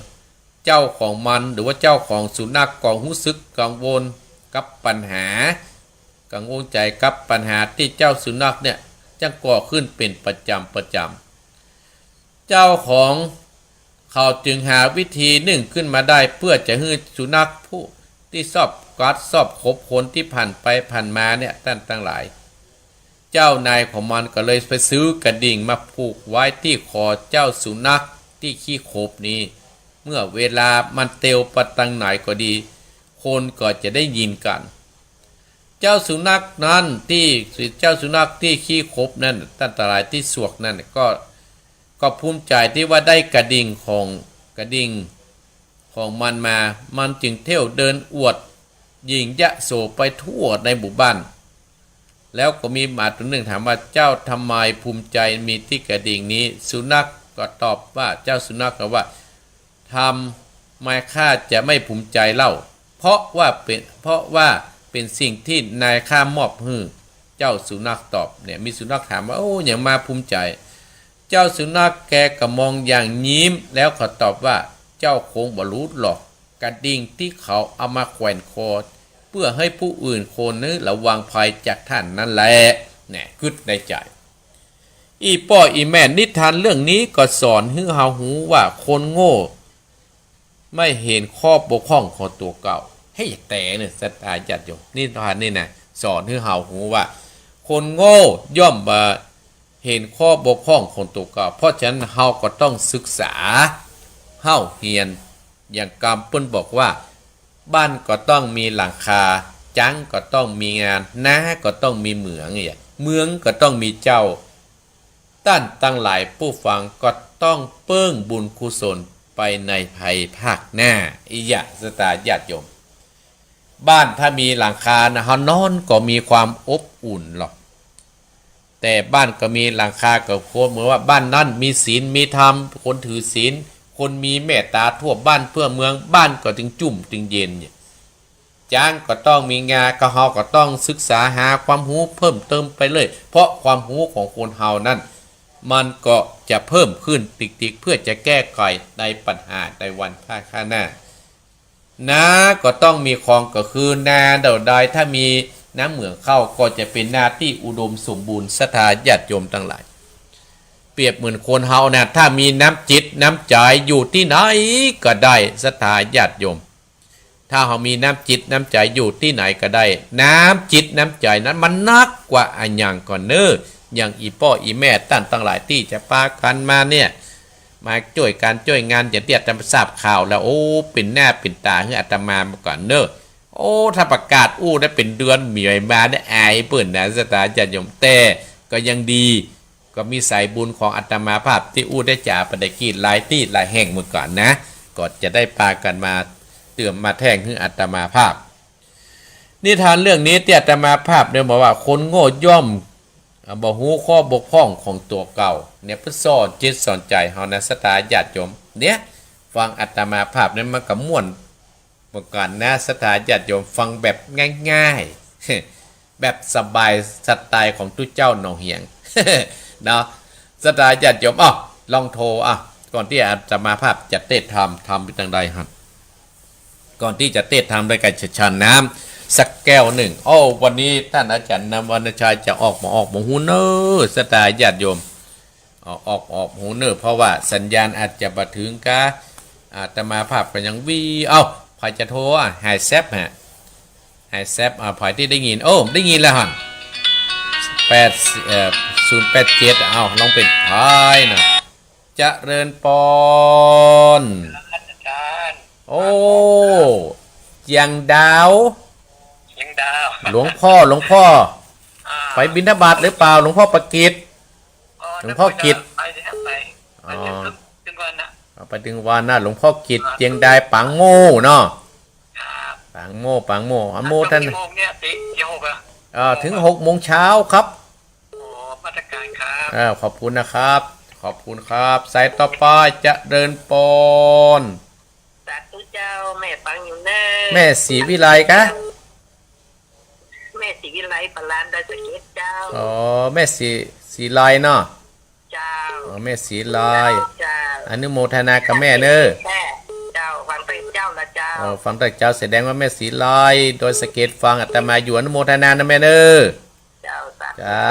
เจ้าของมันหรือว่าเจ้าของสุนัขก็ฮู้สึกกังวลกับปัญหา กังวลใจ๋กับปัญหาตี้เจ้าสุนัขเนี่ย จั้งก่อขึ้นเป๋นประจ๋ำประจ๋ำ เจ้าของเขาจึงหาวิธีนึ่งขึ้นมาได้ เปื้อจะหื้อสุนัขผู้ตี้ชอบกัดชอบขบคนตี้ผ่านไปผ่านมาเนี่ย ต้านตังหลาย เจ้านายของมันก็เลยไปซื้อกระดิ่งมาผูกไว้ตี้คอเจ้าสุนัขตี้ขี้ขบนี้ เมื่อเวลามันเตียวไปตางไหนก็ดี คนก็จะได้ยินกั๋น เจ้าสุนัขนั้นตี้ เจ้าสุนัขตี้ขี้ขบนั้น ต้านตังหลายตี้สวกนั้นก็ ก็ภูมิใจ๋ตี้ว่าได้กระดิ่งของ กระดิ่งของมันมา มันจึงเที่ยวเดินอวดยิ่งยโสไปทั่วในหมู่บ้าน แล้วก็มีหมาตั๋วนึ่งถามว่า เจ้าทำไมภูมิใจ๋มีตี้กระดิ่งนี้ สุนัขก็ตอบว่า เจ้าสุนัขก็ว่า ทำไมข้าจะไม่ภูมิใจ๋เล่า เพราะว่าเป๋น เพราะว่าเป๋นสิ่งตี้นายข้ามอบหื้อ เจ้าสุนัขตอบเนี่ย มีสุนัขถามว่า โอ้ หยังมาภูมิใจ๋ เจ้าสุนัขแกก็มองอย่างยิ้ม แล้วก็ตอบว่า เจ้าคงบ่ฮู้หรอก กระดิ่งตี้เขาเอามาแขวนคอ เปื้อหื้อผู้อื่นคนนึ่งระวังภัยจากต้านนั้นแหละ แน่ กึ๊ดในใจ๋ อี่ป้ออี่แม่ นิทานเรื่องนี้ก็สอนหื้อเฮาฮู้ว่าคนโง่ ไม่เห็นข้อบกพร่องของตั๋วเก่า เฮ้ย แต่เนี่ย ศรัทธาญาติโยม นิทานนี่นะ สอนหื้อเฮาฮู้ว่า คนโง่ย่อมบ่เห็นข้อบกพร่องของตั๋วเก่า เพราะฉะนั้นเฮาก็ต้องศึกษาเฮาเฮียน อย่างกำเปิ้นบอกว่า บ้านก็ต้องมีหลังคา จ๊างก็ต้องมีงา นาก็ต้องมีเหมือง เนี่ย เมืองก็ต้องมีเจ้า ต้านตังหลายผู้ฟังก็ต้องเปิ้งบุญกุศลไปในภายภาคหน้า อี้หยา ศรัทธาญาติโยม บ้านถ้ามีหลังคานะ เฮานอนก็มีความอบอุ่นหรอก แต่บ้านก็มีหลังคาก็ควรเหมือนว่าบ้านนั้นมีศีลมีธรรม คนถือศีล คนมีเมตตาทั่วบ้านทั่วเมือง บ้านก็จึงจุ่มจึงเย็น จ๊างก็ต้องมีงา ก็เฮาก็ต้องศึกษาหาความฮู้เพิ่มเติมไปเรื่อย เพราะความฮู้ของคนเฮานั้น มันก็จะเพิ่มขึ้นติ๊กๆ เพื่อจะแก้ไขในปัญหาในวันภายข้างหน้า นาก็ต้องมีคลอง ก็คือนาเดียวดาย ถ้ามีน้ำเหมืองเข้าก็จะเป๋นนาตี้อุดมสมบูรณ์ ศรัทธาญาติโยมตังหลาย เปรียบเหมือนคนเฮานะ ถ้ามีน้ำจิตน้ำใจ๋อยู่ตี้ไหนก็ได้ ศรัทธาญาติโยม ถ้าเฮามีน้ำจิตน้ำใจ๋อยู่ตี้ไหนก็ได้ น้ำจิตน้ำใจ๋นั้นมันนักกว่าอะหยังก่อเน่อ อย่างอี่ป้ออี่แม่ต้านตังหลายตี้จะปากั๋นมาเนี่ย มาจ้วยก๋านจ้วยงาน อย่างตี้อาตมาทราบข่าวแล้ว โอ้ เป๋นหน้าเป๋นต๋าหื้ออาตมามาก่อนเน่อ โอ้ ถ้าประกาศอู้ได้เป๋นเดือนเหมียวมาได้อายเปิ้นนะ ศรัทธาญาติโยม แต่ก็ยังดี ก็มีสายบุญของอาตมาภาพตี้อู้ได้จ๋าไปได้กี้หลายตี้หลายแห่งมาก่อนนะ ก็จะได้ปากั๋นมาเติมมาแท่งหื้ออาตมาภาพ นิทานเรื่องนี้ตี้อาตมาภาพเนี่ยบอกว่า คนโง่ย่อม อ่า บ่ฮู้ข้อบกพร่องของตั๋วเก่า เนี่ย เปิ้นสอนจิตสอนใจ๋เฮานะ ศรัทธาญาติโยม เนี่ย ฟังอาตมาภาพเนี่ยมันก็ม่วน เมื่อก่อนนะ ศรัทธาญาติโยม ฟังแบบง่ายๆ แบบสบายสไตล์ของตุ๊เจ้าหนองเหียง เนาะ ศรัทธาญาติโยม อ้าว ลองโทร อ่ะ ก่อนตี้อาตมาภาพจะเตศน์ธรรม ธรรมเป๋นตังใดฮะ ก่อนตี้จะเตศน์ธรรม ได้กาจะฉันน้ำสักแก้วนึ่ง โอ้ วันนี้ต้านอาจ๋ารย์นวรรณชัยจะออกบ่ออกบ่ฮู้เน่อ ศรัทธาญาติโยม ออก ออก ออกฮู้เน่อ เพราะว่าสัญญาณอาจจะบ่เถิงกา อาตมาภาพก็ยังวี เอ้า ใผจะโทรอ่ะ หายแซบฮะ หายแซบ อ่ะ ใผตี้ได้ยิน โอ้ ได้ยินแล้วฮะ แปด เอ่อ ศูนย์แปดเจ็ด เอ้า ลองเป๋นใผเนาะ เจริญปอน อาจ๋ารย์ โอ้ เจียงดาว เจียงดาว หลวงพ่อ หลวงพ่อ อ่า ไปบิณฑบาตหรือเปล่า หลวงพ่อประกิตร หลวงพ่อกิตติ์ ไปสิครับ ไป อ๋อ ไปจนถึง ถึงวัดนะ เอาไปถึงวัดนะ หลวงพ่อกิตติ์ อ่า เจียงดายปางโม่เนาะ ครับ ปางโม่ ปางโม่ อนุโมทนา ถึงกี่โมงเนี่ย ตี ตีหกอะ เอ่อ ถึงหกโมงเช้าครับ อ๋อ นมัสก๋านครับ เอ่อ ขอบคุณนะครับ ขอบคุณครับ สายต่อไป เจริญปอน สาธุเจ้า แม่ฟังอยู่เน่อ แม่ศรีวิไลกะ แม่ศรีวิไล ประลานดอยสะเก็ดเจ้า อ๋อ แม่ศรี ศรีไลเนาะ เจ้า อ๋อ แม่ศรีไล เจ้า อนุโมทนากับแม่เน่อ แม่ เจ้า ฟังแต่เจ้าละเจ้า อ๋อ ฟังแต่เจ้า แสดงว่าแม่ศรีไล ดอยสะเก็ดฟังอาตมาอยู่ อนุโมทนานะแม่เน่อ เจ้า สาธุ สา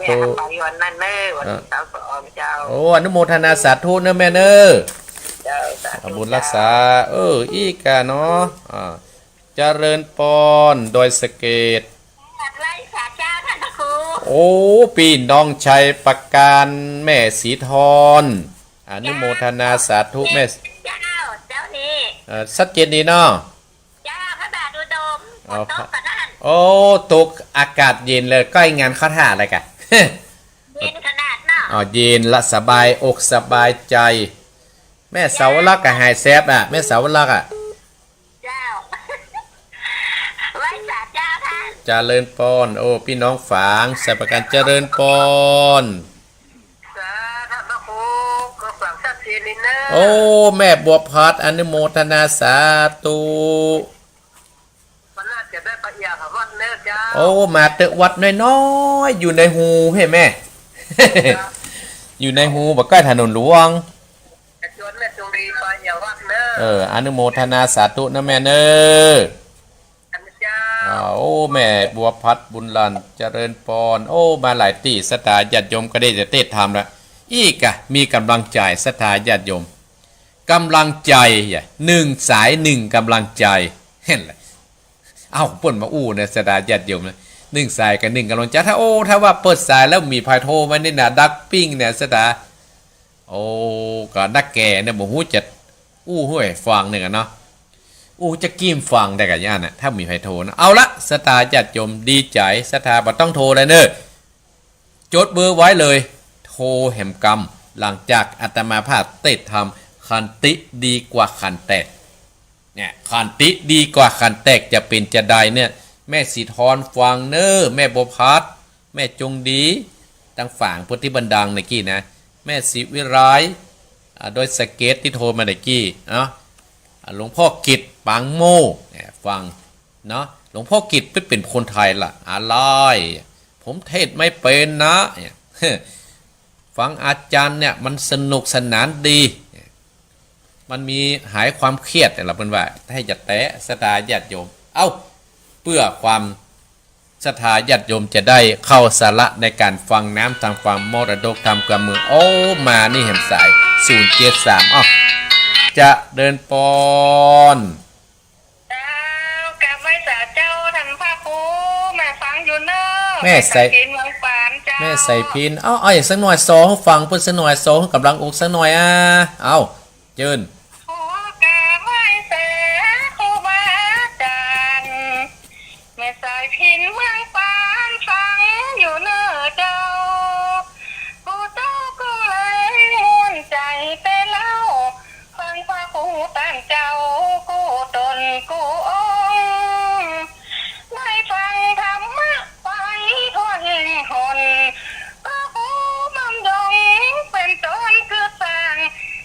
ธุ แม่ไปวันนั้นเน่อ วันที่ เอ่อ สามสองเจ้า โอ้ อนุโมทนาสาธุเน่อแม่เน่อ เจ้า สาธุ เอาบุญรักษา เจ้า เออ อี้กาเนาะ อ่า เจริญปอน ดอยสะเก็ด ไหว้สาเจ้าท่านพระครู โอ้ ปี้น้องชัยประการ แม่ศรีทอน อนุโมทนาสาธุแม่ เจ้า เจ้านี่ เอ่อ ชัดเจนดีเนาะ เจ้า พระบาทอุดม อ๋อ ฝนตกกะท่าน โอ้ ตก อากาศเย็นเลย ใก้งานเข้าท่าอะไรกะ เย็นขนาดเนาะ อ๋อ เย็นละ สบายอกสบายใจ๋ แม่เสาวลักษณ์กะหายแสบอ่ะ แม่เสาวลักษณ์อ่ะ เจ้า ไหว้สาเจ้าท่าน เจริญปอน โอ้ ปี้น้องฝาง ชัยประการ เจริญปอน สาธุ พระครู ก็ฟังชัดเจนดีเน่อ โอ้ แม่บัวพัด อนุโมทนาสาธุ วันหน้าจะได้ไปเยี่ยมวัดเน่อเจ้า โอ้ มาเต๊อะ วัดน้อยๆ อยู่ในฮูเฮ้แม่ ครับ อยู่ในฮู บ่ใก้ถนนหลวง จะจวนแม่จงดีไปเยี่ยมวัดเน่อ เออ อนุโมทนาสาธุนะแม่เน่อ อันเจ้า อ่า โอ้ แม่บัวพัดบุญหลั่น เจริญปอน โอ้ มาหลายตี้ ศรัทธาญาติโยมก็ได้จะเตศน์ธรรมละ อี้กะ มีก๋ำลังใจ๋ ศรัทธาญาติโยม ก๋ำลังใจ๋อ่ะ นึ่งสายนึ่งก๋ำลังใจ๋ หั้นแหละ เอ้า เปิ้นมาอู้เน่อ ศรัทธาญาติโยมเน่อ นึ่งสายกะนึ่งก๋ำลังใจ๋ ถ้า โอ้ ถ้าว่าเปิดสายแล้วมีใผโทรมานี่นะ ดักปิ้งเนี่ย ศรัทธา โอ้ ก็นักแก่เนี่ย บ่ฮู้จะอู้หื้อใผฟังเนี่ยกะเนาะ อู้จะกึ๊มฟังได้กะยะน่ะ ถ้ามีใผโทรนะ เอาละ ศรัทธาญาติโยม ดีใจ๋ ศรัทธาบ่ต้องโทรเลยเน่อ จดเบอร์ไว้เลย โทรแหมกำ หลังจากอาตมาภาพเตศน์ธรรม ขันติดีกว่าขันแตก เนี่ย ขันติดีกว่าขันแตกจะเป๋นจาใดเนี่ย แม่ศรีทอนฟังเน่อ แม่บัวพัด แม่จงดี ตังฝางพุทธิบันดังตะกี้นะ แม่ศรีวิไล อ่า ดอยสะเก็ดตี้โทรมาตะกี้เนาะ อ่า หลวงพ่อกิตติ์ ปางโม่ เนี่ย ฟัง เนาะ หลวงพ่อกิตติ์ไม่เป๋นคนไทยละ อะไร ผมเทศน์ไม่เป๋นนะ เนี่ย ฟังอาจารย์เนี่ยมันสนุกสนานดี มันมีหายความเครียด แต่ละเปิ้นว่า ถ้าจะแต๊ศรัทธาญาติโยม เอ้า เปื้อความศรัทธาญาติโยมจะได้เข้าสาระในก๋านฟังน้ำธรรม ฟังมรดกธรรมกำเมือง โอ้ มานี่แหมสาย ศูนย์เจ็ดสาม อ้าว เจริญปอน เจ้า กราบไหว้สาเจ้าท่านพระครู แม่ฟังอยู่เน่อ แม่ใส แม่ใสพินเมืองปานเจ้า แม่ใสพิน เอ้า เอาอีกสักหน่อย ซอหื้อฟังเปิ้นสักหน่อย ซอหื้อก๋ำลังอกสักหน่อยอ่ะ เอ้า เจิญ ขอกราบไหว้สาครูบาอาจารย์ แม่ใสพินเมืองปานฟังอยู่เน่อเจ้า กู้เต๊ากู้แลงม่วนใจ๋แต่เล่า ฟังพระครูต้านเจ้ากู้ต๋นกู้องค์ ได้ฟังธรรมะไปทั่วแห่งหน พระครูบำยงเป๋นต้นคือสร้าง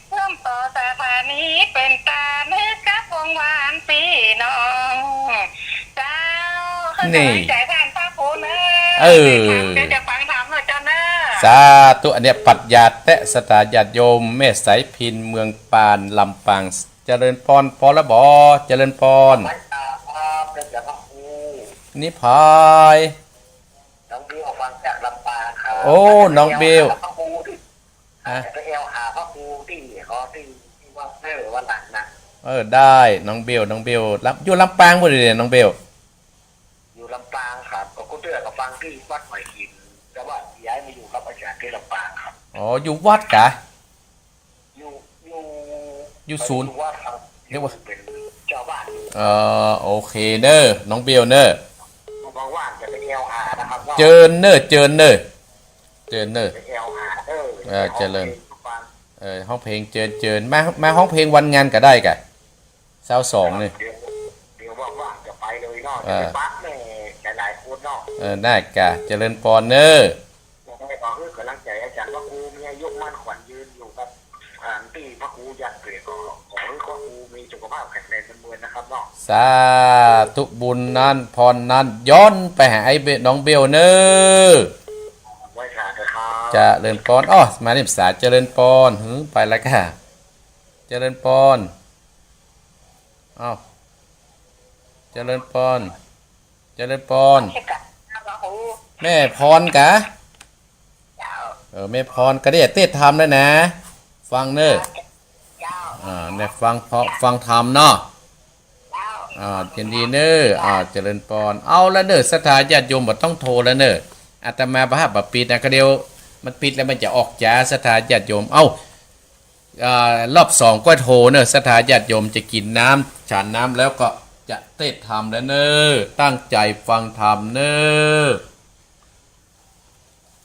เริ่มต่อสถานีเป๋นตาในกับวงวานปี้น้อง เจ้า นี่ ใจ๋ท่านพระครูเน่อ เออ เดี๋ยวจะฟังธรรมเน่อเจ้าเน่อ สาธุ อันเนี้ยปรัชญาแต๊ศรัทธาญาติโยม แม่ใสพินเมืองปาน ลำปาง เจริญปอน ปอละบอ เจริญปอน ไหว้สาครับ เจริญพระครู นี่ใผ น้องเบลฟังจากลำปางครับ โอ้ น้องเบล พระครูที่ ฮะ จะไปแอวหาพระครูตี้ ขอตี้ ตี้วัดเน่อวันหลังนะ เออ ได้ น้องเบล น้องเบล ลำ อยู่ลำปางบ่เดี่ยวนี้ น้องเบล อยู่ลำปางครับ ก็กู้เตื้อก็ฟังตี้วัดหอยหิน แต่ว่าย้ายมาอยู่กับอาจารย์ตี้ลำปางครับ อ๋อ อยู่วัดกะ อยู่ อยู่ อยู่ศูนย์ อยู่วัดครับ เรียกว่า อยู่เป๋นเจ้าบ้านอยู่ เออ โอเคเน่อ น้องเบลเน่อ ว่างๆจะไปแอวหานะครับ เจิญเน่อ เจิญเน่อ เจิญเน่อ ไปแอวหาเน่อ อ เจริญ เออ ฮ้องเพลงเจิญเจิญ มา มาฮ้องเพลงวันงานก็ได้ก่ะ ซาวสองนี่ เดี๋ยว เดี๋ยวว่างๆ จะไปเลยเนาะ เออ จะไปปะแม่หลายๆ คนเนาะ เออ ได้ก่ะ เจริญปอนเน่อ ขอหื้อก๋ำลังใจ๋อาจ๋ารย์พระครูมีอายุมั่นขวัญยืนอยู่กับ อ่า ตี้พระครูญาติเกลือก็ขอหื้อพระครูมีสุขภาพแข็งแรงเหมือนเดิมนะครับเนาะ สาธุ บุญนั้น พรนั้น ย้อนไปหาไอ้เบ น้องเบลเน่อ ไหว้สาธุครับ เจริญปอน อ้อ มานี่สา เจริญปอน หือ ไปแล้วก่ะ เจริญปอน เอ้า เจริญปอน เจริญปอน แม่พรก่ะ เออ แม่พรก็ได้เตศน์ธรรมแล้วนะ ฟังเน่อ อ่า เนี่ย ฟังเพราะ ฟังธรรมเนาะ อ่า ยินดีเน่อ อ่า เจริญปอน เอาละเน่อ ศรัทธาญาติโยมบ่ต้องโทรแล้วเน่อ อาตมาบ่ฮับบ่ปิดนะ ก็เดี๋ยวมันปิดแล้วมันจะออกจ๋า ศรัทธาญาติโยม เอ้า อ่า รอบสองก็โทรเน่อ ศรัทธาญาติโยมจะกิ๋นน้ำ ฉันน้ำแล้วก็จะเตศน์ธรรมแล้วเน่อ ตั้งใจ๋ฟังธรรมเน่อ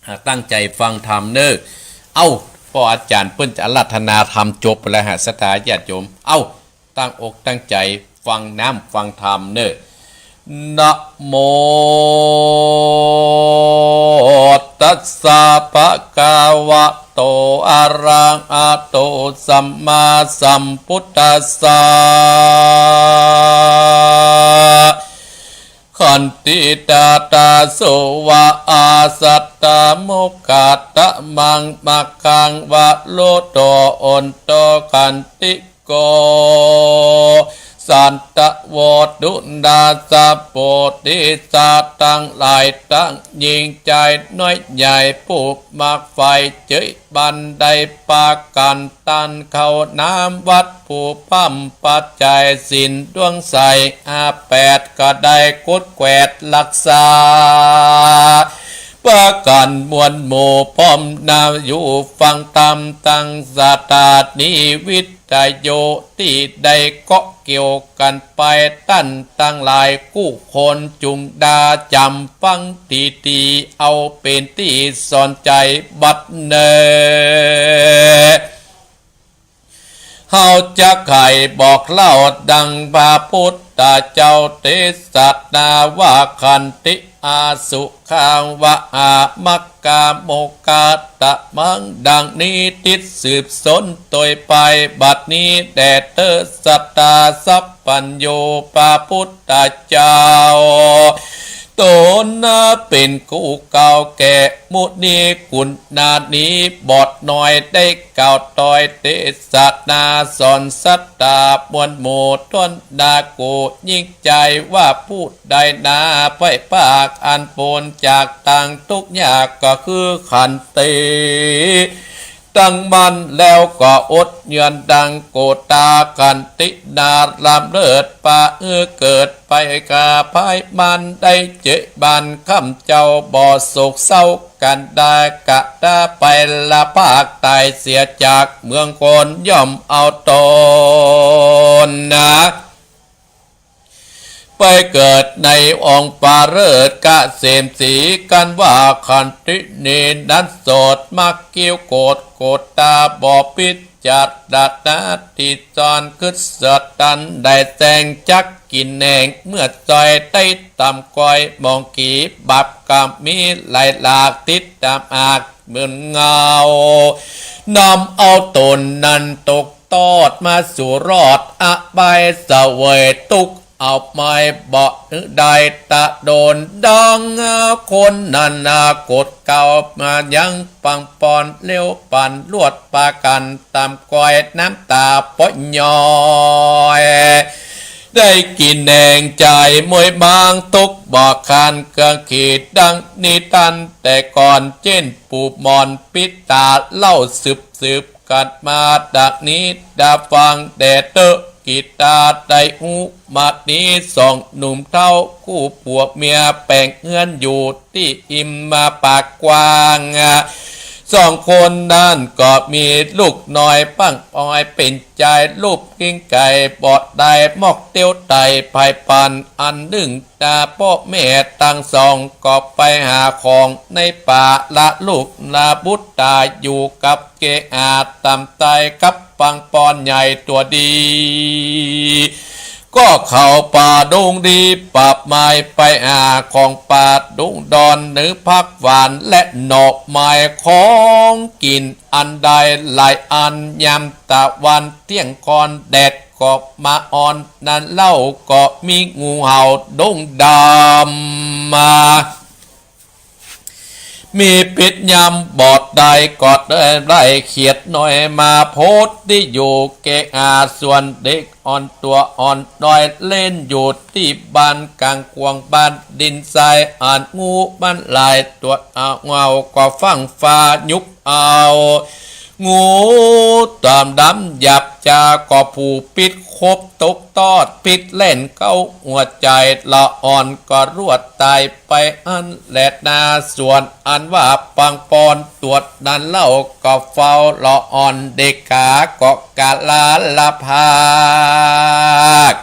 อ่า ตั้งใจ๋ฟังธรรมเน่อ เอ้า ป้ออาจ๋ารย์เปิ้นจะอาราธนาธรรมจบไปแล้วฮะ ศรัทธาญาติโยม เอ้า ตั้งอกตั้งใจ๋ฟังน้ำฟังธรรมเน่อ นะโม ตัสสะ ภะคะวะโต อะระหะโต สัมมาสัมพุทธัสสะ ขันติตาตา โสวะอาสัตตา มุขะตะมัง มะคัง วะโรโต โอนโต ขันติโก สันตะโว ตุนาสะ โพธิสัตว์ตังหลายตังยิ่งใจ๋น้อยใหญ่ ผู้มักใฝ่เจิญบันได ปากั๋นตันเข้าน้ำวัตถุพร่ำปัจจัยศีลดวงใส ห้าแปด ก็ได้กุดแกวดรักษา ปากั๋นมวลหมู่พร้อมนาอยู่ฟังธรรมตังสถานีวิทยุตี้ได้เกาะเกี่ยวกั๋นไป ต้านตังหลายกู้คนจุ่งดาจ๋ำฟังดีๆ เอาเป๋นตี้สอนใจ๋บัดเน่อ เฮาจะใค่บอกเล่าดังพระพุทธเจ้าเตสนาว่า ขันติ อาสุขัง วะหา มัคคา โมคคา ตะมัง ดังนี้ ติดสืบสนโตยไป บัดนี้แด่เต๊อะศรัทธาสัพพัญญูพระพุทธเจ้า ต๋นนาเป๋นกู้เก่าแก่ มุนีกุณานี้ บอดน้อยได้กล่าวตอยเตสนาสอนศรัทธามวลหมู่ต้นนากูยิ่งใจ๋ว่าผู้ใดนา ไพร่ภาคอันป๊นจากตางตุ๊กข์ยากก็คือขันติ ตั้งมั่นแล้วก็อดเยือนดังโกตา ขันตินาล้ำเลิศปาหื้อเกิดไปกาภายมันได้เจอบ้านค่ำเจ้าบ่โศกเศร้ากันดากะตาไปละภาคต๋ายเสียจากเมืองคนย่อมเอาต๋นนา ไปเกิดในองค์ปาฤๅษกะเสมสี กันว่าขันตินี้นั้นโสดมักคิ้วโกต โกตาบ่พิจารณาติจร คริสตันได้แสงจักกิ๋นแหน่ง เมื่อซอยได้ต่ำก้อยมองขีบาปกรรมมีหลายหลากติดตามอากเหมือนเงา นำเอาต๋นนั้นตก ตอดมาสู่รอดอบายเสวยตุ๊กข์ เอาไม้เบาะหื้อได้ตะโดนดัง คนนั้นนาโกตเก่ามายังปังปอนเลี้ยวปันลวดปากั๋นตามก้อยน้ำต๋าปอยย้อย ได้กิ๋นแหน่งใจ๋มวยบางตุ๊กข์บ่คานเคืองขีดดังนี้ตันแต่ก่อน เจ้นปู่หมอนปิตาเล่าสืบสืบ กั๋นมาดังนี้ดาฟังแด่เต๊อะ กิตาได้ฮู้มานี้สองหนุ่มเฒ่า คู่ผัวเมียแป๋งเฮือนอยู่ตี้อิมมาปากกว้าง สองคนนั้นก็มีลูกน้อยปังปอยเป๋นจายลูกเก้งไก๋ บ่ได้มอกเตี้ยวไต่ไผ่ปันอันนึ่ง ตาป้อแม่ตังสองก็ไปหาของในป่า ละลูกละบุตรต๋าอยู่กับเกอา ต๋ามใต้กับปังปอนใหญ่ตั๋วดี ก็เข้าป่าดงดี ปะไม้ไปหาของป่าดงดอน เนื้อผักหวานและหน่อไม้ของกิ๋นอันใดหลายอัน ยามตะวันเตี้ยงก่อนแดดก็มาอ่อน นั้นเล่าก็มีงูเห่าดงดำมา มีพิษยามบ่ได้ก็ได้ไล่เขียดน้อยมาโพดตี้อยู่เกอา ส่วนเด็กอ่อนตั๋วอ่อนน้อยเล่นอยู่ตี้บ้านก๋างขวางบ้านดินทราย อันงูมันหลายตั๋วเอาเงาก็ฟั่งฟ้ายุบเอา งูต๋ามดำหยาบจาก็ผูกพิษคบตกตอด พิษแล่นเข้าหัวใจ๋ ละอ่อนก็รวดต๋ายไปอั้นแลนา ส่วนอันว่าปังปอนตั๋วนั้นเล่าก็เฝ้าละอ่อนเดกา ก็กะลาละพาก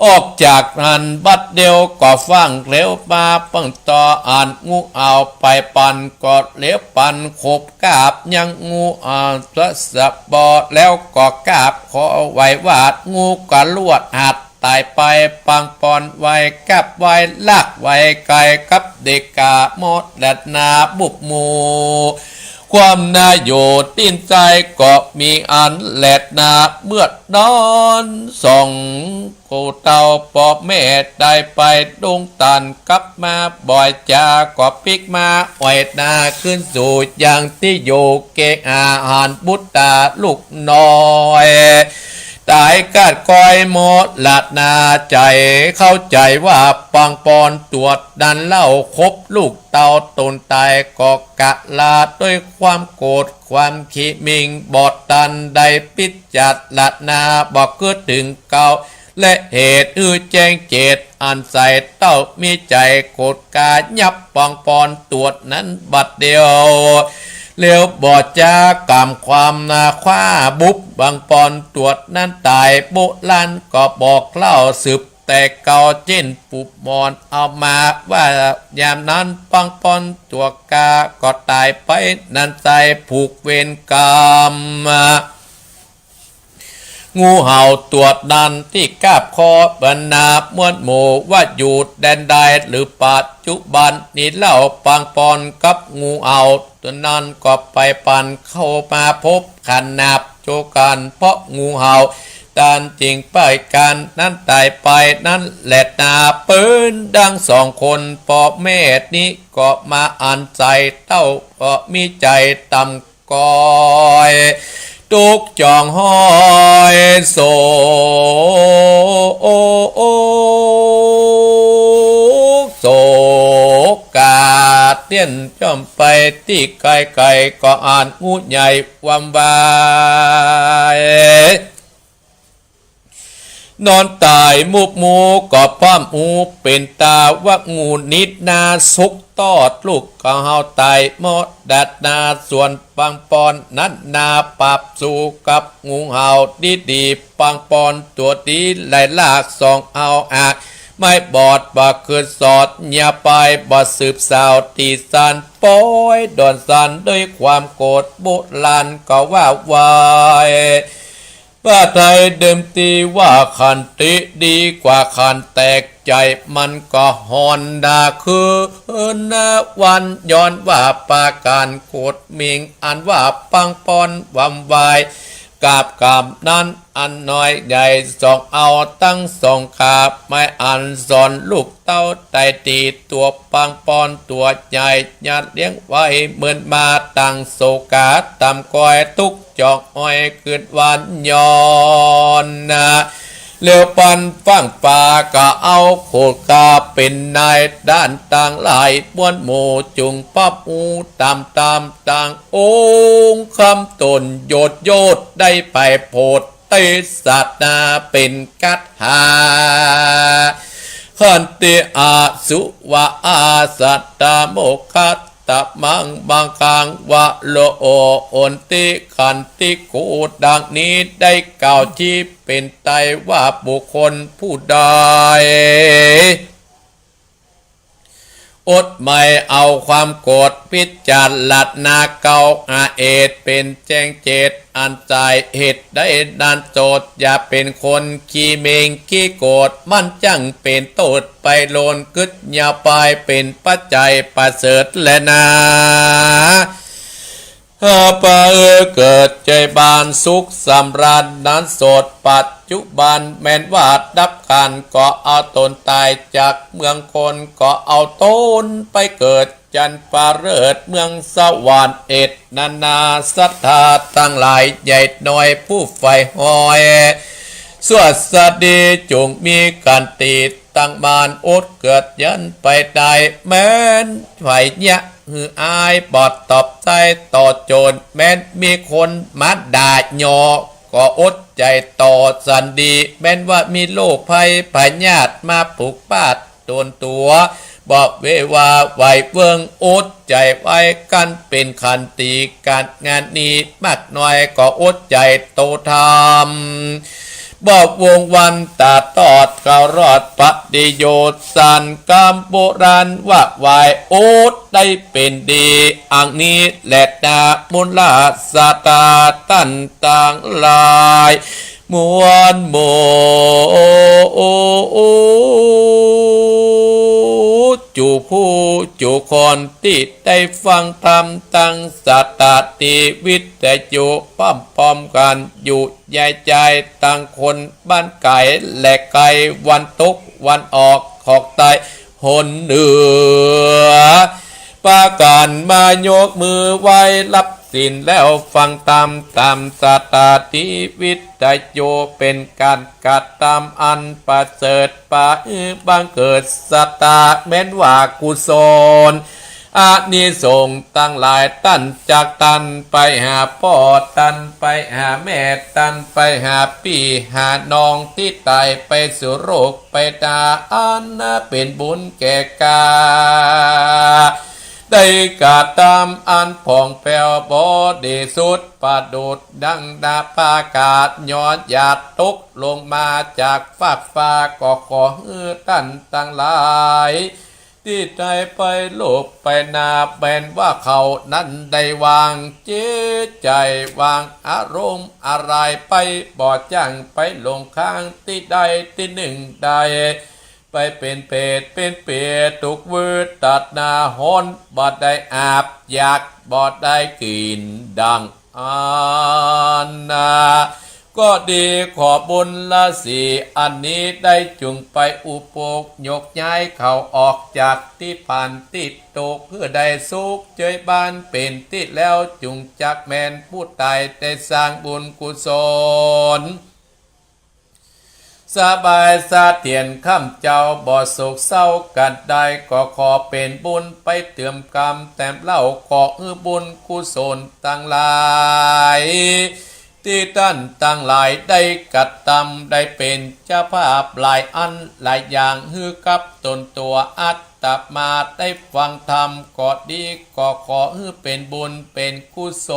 ออกจากนั้นบัดเดียวก็ฟั่งเร็วมาปังต่อ อันงูเห่าไปปันก็เร็วปันขบกาบยังงูเห่าตะสะบอ แล้วก็กาบขอไหว้วาด งูก็รวดหัดต๋ายไป ปังปอนไหว้กาบไหว้ลักไหว้ไก๋กับเดกาหมดแลนาบุบหมู่ ความนาอยู่ตี้นทรายก็มีอันแลนา เมื่อนอนสอง โกเต้าป้อแม่ได้ไปดงตัน กลับมาบ่อยจาก็ปิ๊กมาอ่อยนาขึ้นสู่ยังตี้อยู่เกอา หันบุตรต๋าลูกน้อยต๋ายกาดก้อยหมดละนา ใจ๋เข้าใจ๋ว่าปังปอนตั๋วนั้นเล่าคบลูกเต้าต๋นต๋าย ก็กะลาด้วยความโกรธความขี้หมิ่ง บ่ตันได้ปิ๊ก จารณาบ่กึ๊ดเถิงเก่า และเหตุหื้อแจ้งเจต อันใส่เต้ามีใจ๋โกรธกายับปังปอนตั๋วนั้นบัดเดียว แล้วบ่จ๊ากำความนาคว้าบุบปังปอนตั๋วนั้นต๋าย โบราณก็บอกเล่าสืบแต่เก่า เจ้นปู่หมอนเอามาว่ายามนั้นปังปอนตั๋วกาก็ต๋ายไปนั้นใส่ผูกเวรกรรม งูเห่าตั๋วนั้นตี้กาบขอบรรดามวลหมู่ว่าอยู่แดนใด หรือปัจจุบันนี้เล่า ปังปอนกับงูเห่าตั๋วนั้นก็ไปปันเข้ามาพบขันนับโจกัน เพราะงูเห่าตันจึงไปกันนั้นต๋ายไปนั้นแลนา ปืนดังสองคนป้อแม่นี้ก็มาอันใส่เต้าก็มีใจ๋ต่ำ ก้อย ตุ๊กข์จ๋องฮ้อยโศก โศกกาเตี้ยนจ้อมไปตี้ไก๋ๆ ก็อันงูใหญ่วำวาย นอนต๋ายมุบหมู่ก็พร่ำอู้เป๋นตาว่า งูนิดนาสุกตอดลูกก็เห่าต๋ายหมดดัดนา ส่วนปังปอนนั้นนาปรับสู้กับงูเห่าดีๆ ปังปอนตั๋วดีไหลลากสองเอาอาก ไม้บอดบ่าคืนสอด อย่าไปบ่าสืบสาวตีสัน ปอยดอนสันด้วยความโกรธ โบราณก็ว่าไว้ ว่าไทยเดิมทีว่าขันติดีกว่าขันแตก ใจ๋มันก็ฮ้อนดาคืนวัน ย้อนว่าปาก๋านโกรธหมิ่ง อันว่าปังปอนวำวาย กาบกำนั้นอันน้อยใหญ่สองเอาตังสองกาบ ไม้อันสอนลูกเต้าไต่ตี๋ตั๋วปังปอนตั๋วใหญ่ ยัดเลี้ยงไว้เหมือนมาตังโศกาต่ำก้อยตุ๊กข์ จ๋องอ้อยเกิดวันย้อนนา แล้วปันฟั่งป่าก็เอาโขดกาเป๋นนาย ด้านตังหลายมวลหมู่จุ่งปรับอู้ต๋ามต๋ามตังองค์คำต๋น โยชน์โยชน์ได้ไปโผดเตสนาเป๋นกัตถา ขันติอาสุวะอาสัตตาโมกขัต ตมัง มังคัง วะโร โหนติ ขันติโก ดังนี้ได้กล่าวชี้เป๋นไตรว่าบุคคลผู้ใด อดไม่เอาความโกรธ พิจารณาเกาหาเหตุเป๋นแจ้งเจต อันใส่เหตุได้นั้นโสด อย่าเป๋นคนขี้เม็งขี้โกรธ มันจักเป๋นโต้ษไปโลน กึ๊ดยาวไป เป๋นปัจจัยประเสริฐแลนา เออ ประเออ เกิดใจ๋บานสุขสำราญนั้นโสด ปัจจุบันแม้นว่าดับขัน ก็เอาตนต๋ายจากเมืองคน ก็เอาตนไปเกิดจันทร์ประเสริฐเมืองสวรรค์ เอตนานา ศรัทธาตังหลาย ใหญ่น้อยผู้ใฝ่ฮอย สวัสดี จงมีขันติ ตั้งมั่น อดเกือดเยินไปได้ แม้นใผเยียะหื้ออาย บ่ตอบใจ๊ต่อโจร แม้นมีคนมาด่าหยอ ก็อดใจ๋ต่อสันดี แม้นว่ามีโรคภัยพยาธิมาผูกปาดตนตั๋ว บ่เววาไหวเวิ้ง อดใจ๋ไว้ กันเป๋นขันติ ก๋านงานนี้มากน้อย ก็อดใจ๋โตธรรม บ่วงวันตาตอด เขารอดปฏิโยชน์สัน กำโบราณว่าไหว อดได้เป๋นดี อันนี้แลนา มูลศรัทธาต้านตังหลาย มวลหมู่จุผู้จุคน ตี้ได้ฟังธรรมตางสถานีวิทยุพร้อมๆ กั๋นอยู่ ยายจายตังคนบ้านไก๋และไก๋ วันตกวันออก ขอกใต้ หนเหนือ ปากั๋นมายกมือไหว้ ฮับศีลแล้วฟังธรรมตางสถานีวิทยุ เป๋นก๋านกระตำอันประเสริฐ ปะอื้อบังเกิดศรัทธา แม้นว่ากุศล อานิสงส์ตังหลาย ต้านจากต้านไปหาป้อ ต้านไปหาแม่ ต้านไปหาปี้หาน้อง ตี้ต๋ายไปสู่โรคไปต๋าย อันเป๋นบุญแก่ก้า ได้กระตำอันผ่องแผ้วบริสุทธิ์ ประดุจดังนภากา ย้อนหยาดตกลงมาจากฟากฟ้า ก็ขอหื้อต้านตังหลาย ตี้ได้ไปโลภไปนา แม้นว่าเขานั้นได้วางจิตใจ๋ วางอารมณ์อะไรไป บ่จั่งไปหลงค้างตี้ใดตี้นึ่งได้ ไปเป๋นเปรตเป๋นเปรต ถูกเวทนาฮ้อน บ่ได้อาบ อยากบ่ได้กิ๋น ดังอั้นนา ก็ดี ขอบุญราศีอันนี้ได้ จุ่งไปอุปกยกย้ายเขาออกจากตี้ผานตี้ตุ๊กข์ หื้อได้สุขเจิยบานเป๋นตี้แล้ว จุ่งจักแม่นผู้ใต้ได้สร้างบุญกุศล สบายเสถียร ข้าพเจ้าบ่โศกเศร้ากั๋นได้ ก็ขอเป๋นบุญไปเติมกำแต้มเล่า ขอหื้อบุญกุศลตังหลาย ตี้ต้านตังหลายได้กระตำ ได้เป๋นเจ้าภาพหลายอันหลายอย่าง หื้อกับตนตั๋วอัตมาได้ฟังธรรมก็ดี ก็ขอหื้อเป๋นบุญเป๋นกุศ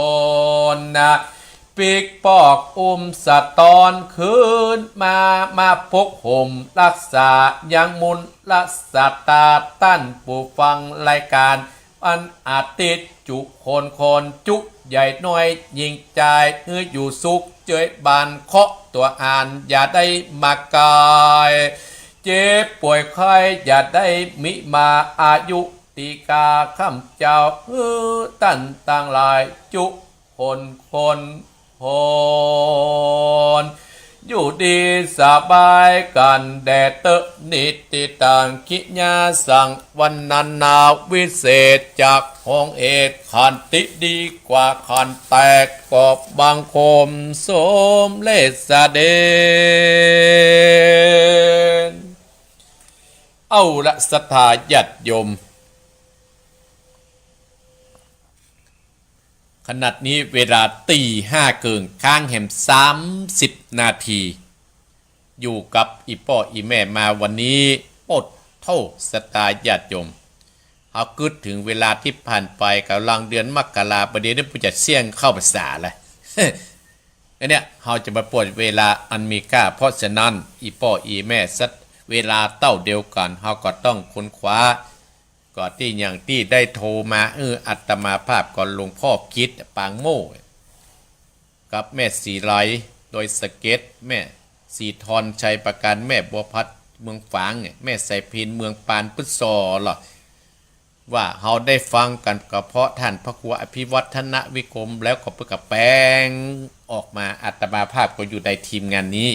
ลนา ปิ๊กปอกอุ้มสะต๊อนคืนมา มาปกห่มฮักษายังมูลศรัทธา ต้านผู้ฟังรายก๋าน อันอาทิตย์จุคนคน จุใหญ่น้อยยิ่งจาย หื้ออยู่สุขเจิยบาน เคราะห์ตั๋วอันอย่าได้มาไกล เจ็บป่วยไข้อย่าได้มิมา อายุตีกาข้าพเจ้า หื้อต้านตังหลายจุคนคน คนอยู่ดีสบายกั๋นแด่เต๊อะ นิตติตัง กิยาสัง วันนานาวิเศษ จากห้องเอก ขันติดีกว่าขันแตก ขอบังคมสมเร็จเสด็จ เอาละศรัทธาญาติโยม ขณะนี้เวลาตีห้าเกิ่ง ค้างแหมสามสิบนาที อยู่กับอี่ป้ออี่แม่มาวันนี้ โป๊ดโธ่ศรัทธาญาติโยม เฮากึ๊ดเถิงเวลาตี้ผ่านไป ก่ำลังเดือนมกรา บ่าเดี่ยวนี้เปิ้นจะเสี้ยงเข้าพรรษาแล้ว อันเนี้ย เฮาจะมาปล่อยเวลาอันมีค่า เพราะฉะนั้น อี่ป้ออี่แม่ สักเวลาเต้าเดียวกั๋น เฮาก็ต้องค้นคว้า ก็ตี้อย่างตี้ได้โทรมา เออ อาตมาภาพก็หลวงพ่อกิจ ปางโม่ กับแม่ศรีไล ดอยสะเก็ด แม่ศรีทร ชัยประการ แม่บัวพัด เมืองฝางเนี่ย แม่สายพิน เมืองปาน ปึ้นส่อเหรอ ว่าเฮาได้ฟังกั๋นก็เพราะต้านพระครูอภิวัฒนวิกรม แล้วก็เปิ้นก็แป๋งออกมา อาตมาภาพก็อยู่ในทีมงานนี้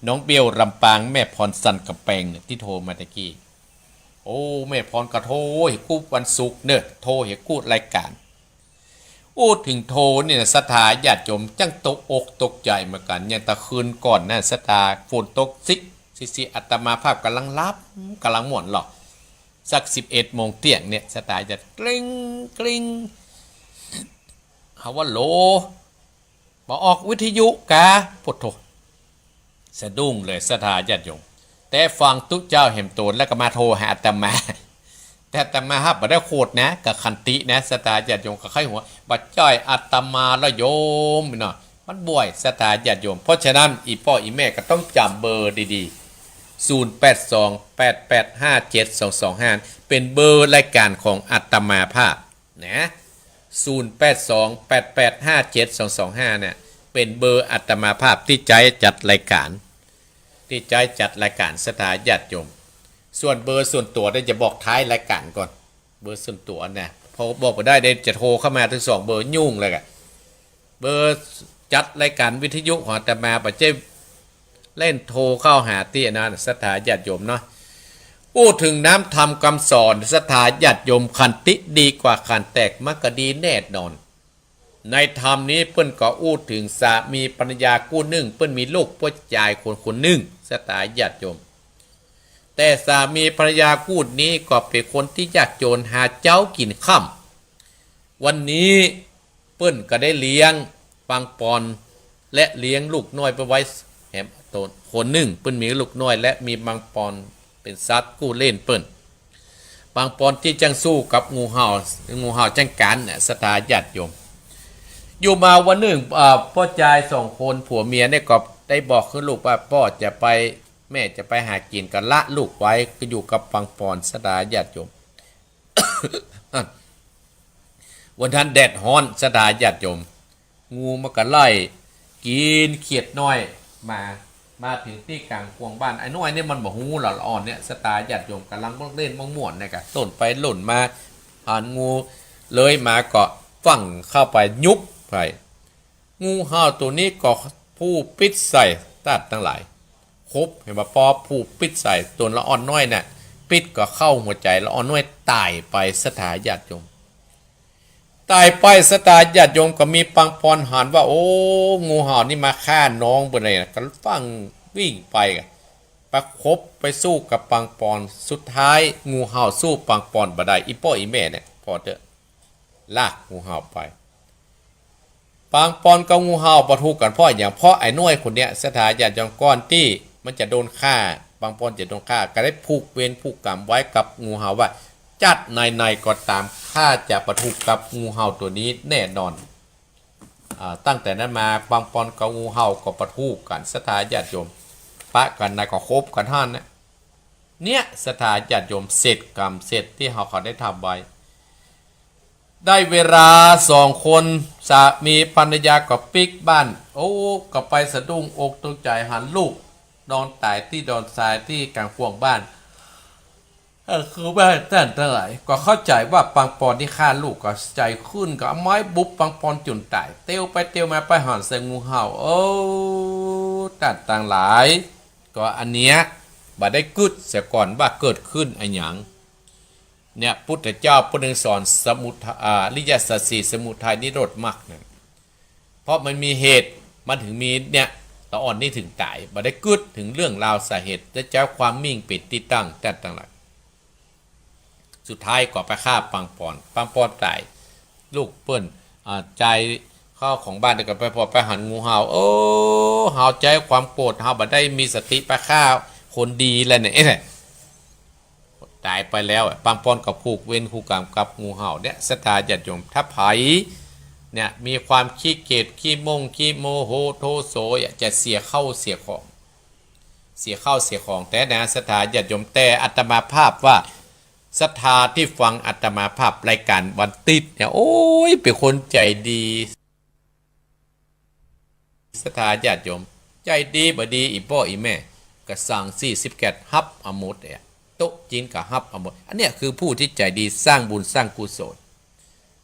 น้องเบลลำปาง แม่พรสันกำแปงเนี่ย ตี้โทรมาตะกี้ โอ้ แม่พรก็โทรหื้อกู้วันศุกร์เนาะ โทรหื้อกู้รายก๋าน อู้ เถิงโทรนี่นะ ศรัทธาญาติโยม จั้งตกอกตกใจ๋เหมือนกั๋น อย่างตะคืนก่อนนะ ศรัทธา ฝนตกซิกซิก อาตมาภาพก่ำลังหลับ ก่ำลังม่วนเหรอ สักสิบเอ็ดโมงเตี้ยงเนี่ย ศรัทธาญาติ กริ๊ง กริ๊ง ฮัลโหล บ่ออกวิทยุกา โผะโธ่ สะดุ้งเลย ศรัทธาญาติโยม แต่ฟังตุ๊เจ้าแหมโตน แล้วก็มาโทรหาอาตมา แต่อาตมาฮับบ่ได้โขดนะ ก็ขันตินะ ศรัทธาญาติโยม ก็ใค่หัว บ่ใจ้อาตมาละโยมเนาะ มันบ่อย ศรัทธาญาติโยม เพราะฉะนั้น อี่ป้ออี่แม่ก็ต้องจ๋ำเบอร์ดีๆ ศูนย์แปดสอง แปดแปดห้าเจ็ดสองสองห้า เป๋นเบอร์รายก๋านของอาตมาภาพ นะ ศูนย์แปดสอง แปดแปดห้าเจ็ดสองสองห้า เนี่ย เป๋นเบอร์อาตมาภาพตี้ใจ๊จัดรายก๋าน ตี้ใจ๊จัดรายก๋าน ศรัทธาญาติโยม ส่วนเบอร์ส่วนตั๋วเนี่ยจะบอกท้ายรายก๋านก่อน เบอร์ส่วนตั๋วนะ พอบอกบ่ได้เดี๋ยวจะโทรเข้ามาตึงสองเบอร์ ยุ่งเลยอะ เบอร์จัดรายก๋านวิทยุของอาตมา บ่ใจ้เล่นโทรเข้าหาตี้อันนั้น ศรัทธาญาติโยมเนาะ อู้ เถิงน้ำธรรมกำสอน ศรัทธาญาติโยม ขันติดีกว่าข่านแตก มันก็ดีแน่นอน ในธรรมนี้เปิ้นก็อู้เถิงสามีภรรยากู้นึ่ง เปิ้นมีลูกป้อจายคนคนนึ่ง ศรัทธาญาติโยม แต่สามีภรรยากู้นี้ก็เป๋นคนตี้ยากจ๋น หาเจ๊ากิ๋นค่ำ วันนี้เปิ้นก็ได้เลี้ยงปังปอน และเลี้ยงลูกน้อยไปไว้แหมโตนคนนึ่ง เปิ้นมีลูกน้อยและมีปังปอนเป๋นสัตว์กู้เล่นเปิ้น ปังปอนตี้จั้งสู้กับงูเห่า งูเห่าจั้งกั๋นเนี่ย ศรัทธาญาติโยม อยู่มาวันนึ่ง อ่า ป้อจายสองคนผัวเมียเนี่ยก็ได้บอกหื้อลูกว่า ป้อจะไป แม่จะไปหากิ๋น ก็ละลูกไว้ ก็อยู่กับปังปอน ศรัทธาญาติโยม วันนั้นแดดฮ้อน ศรัทธาญาติโยม งูมันก็ไล่กิ๋นเขียดน้อยมา มาเถิงตี้ก๋างข่วงบ้าน ไอ้น้อยเนี่ยมันบ่ฮู้หรอก ละอ่อนเนี่ย ศรัทธาญาติโยม ก่ำลังเล่นม่วนๆ เนี่ยก็ล่นไปล่นมา หันงูเลื้อยมาก็ฟั่งเข้าไป ยุบไป งูเห่าตั๋วนี้ก็ผู้ปิ๊ดใส่ ต้านตังหลาย ขบ หันบ่ปอ ผู้ปิ๊ดใส่ตั๋วละอ่อนน้อยน่ะ ปิ๊ดก็เข้าหัวใจ๋ ละอ่อนน้อยต๋ายไป ศรัทธาญาติโยม ต๋ายไป ศรัทธาญาติโยม ก็มีปังปอนหันว่า โอ้ งูเห่านี่มาฆ่าน้องเปิ้นเลยนะ ก็ฟั่งวิ่งไป ประคบไปสู้กับปังปอน สุดท้ายงูเห่าสู้ปังปอนบ่ได้ อี่ป้ออี่แม่เนี่ย ผ่อเต๊อะ ลากงูเห่าไป ปังปอนกับงูเห่าปะทุกั๋นเพราะอะหยัง เพราะไอ้น้อยคนเนี้ย ศรัทธาญาติโยม ก่อนตี้มันจะโดนฆ่า ปังปอนจะโดนฆ่า ก็ได้ผูกเวรผูกกรรมไว้กับงูเห่าว่า จัดไหนๆ ก็ต๋าม ข้าจะปะทุกับงูเห่าตั๋วนี้แน่นอน อ่า ตั้งแต่นั้นมาปังปอนกับงูเห่าก็ปะทุกั๋น ศรัทธาญาติโยม ปะกั๋นไหนก็คบกั๋นหั้นนะ เนี่ย ศรัทธาญาติโยม เศษกรรม เศษตี้เฮาเขาได้ทำไว้ ได้เวลาสองคนสามีภรรยาก็ปิ๊กบ้าน โอ้ ก็ไปสะดุ้งอกตกใจ๋หันลูกนอนต๋ายตี้ดอนทรายตี้ก๋างข่วงบ้าน เออ คือว่าต้านตังหลายก็เข้าใจ๋ว่าปังปอนนี่ฆ่าลูก ก็ใจ๋ขึ้นก็เอาไม้บุบปังปอนจ๋นต๋าย เตียวไปเตียวมาไปหันใส่งูเห่า โอ้ ต้านตังหลาย ก็อันเนี้ยบ่ได้กึ๊ดเสียก่อนว่าเกิดขึ้นอะหยัง เนี่ย พุทธเจ้าเปิ้นสอนสมุท- อ่า อริยสัจสี่ สมุทัยนิโรธมรรคนะ เพราะมันมีเหตุ มันเถิงมีเนี่ย ละอ่อนนี่เถิงต๋าย บ่ได้กึ๊ดเถิงเรื่องราวสาเหตุ และใจ๊ความมิ่งเป๋นตี้ตั้ง ต้านตังหลาย สุดท้ายก็ไปฆ่าปังปอน ปังปอนต๋าย ลูกเปิ้น อ่า ใจ๋ข้าวของบ้านก็ไป พอไปหันงูเห่า โอ้ เฮาใจ๊ความโกรธ เฮาบ่ได้มีสติไปฆ่าคนดีแล้วเนี่ย เอ๊ะ ต๋ายไปแล้วอะ บางปอนก็ผูกเวรผูกก๋รรมกับงูเห่าเนี่ย ศรัทธาญาติโยม ถ้าใผเนี่ยมีความขี้เกียจ ขี้โมง ขี้โมโห โทโสอะ จะเสียข้าวเสียของ เสียข้าวเสียของแต๊นะ ศรัทธาญาติโยม แต่อาตมาภาพว่า ศรัทธาตี้ฟังอาตมาภาพรายก๋านวันติ๊ดเนี่ย โอ๊ย เป๋นคนใจ๋ดี ศรัทธาญาติโยม ใจ๋ดีบ่ดี อี่ป้ออี่แม่ กระสังสี่สิบแก๊สฮับเอาหมดเนี่ย โต๊ะจีนก็ฮับเอาหมด อันเนี้ยคือผู้ตี้ใจ๋ดี สร้างบุญสร้างกุศล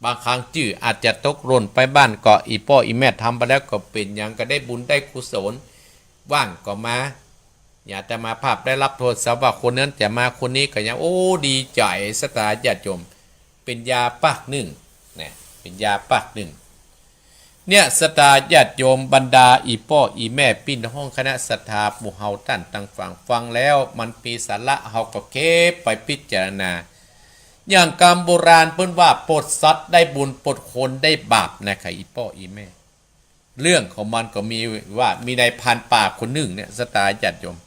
บางครั้งจื้ออาจจะตกหล่นไปบ้าง ก็อี่ป้ออี่แม่ทำไปแล้ว ก็เป๋นหยัง ก็ได้บุญได้กุศล ว่างก็มา อาตมาภาพได้ฮับโทรศัพท์ว่าคนนั้นจะมา คนนี้ก็ยัง โอ้ ดีใจ๋ ศรัทธาญาติโยม เป๋นยาปากนึ่งนะ เป๋นยาปากนึ่ง เนี่ย ศรัทธาญาติโยม บรรดาอี่ป้ออี่แม่ ปี้น้องคณะศรัทธา หมู่เฮาต้านต่างฝั่ง ฟังแล้วมันมีสาระ เฮาก็เก็บไปพิจารณา อย่างกำโบราณเปิ้นว่า ปลดสัตว์ได้บุญ ปลดคนได้บาป นะคะ อี่ป้ออี่แม่ เรื่องของมันก็มีว่า มีนายพรานป่าคนนึ่งเนี่ย ศรัทธาญาติโยม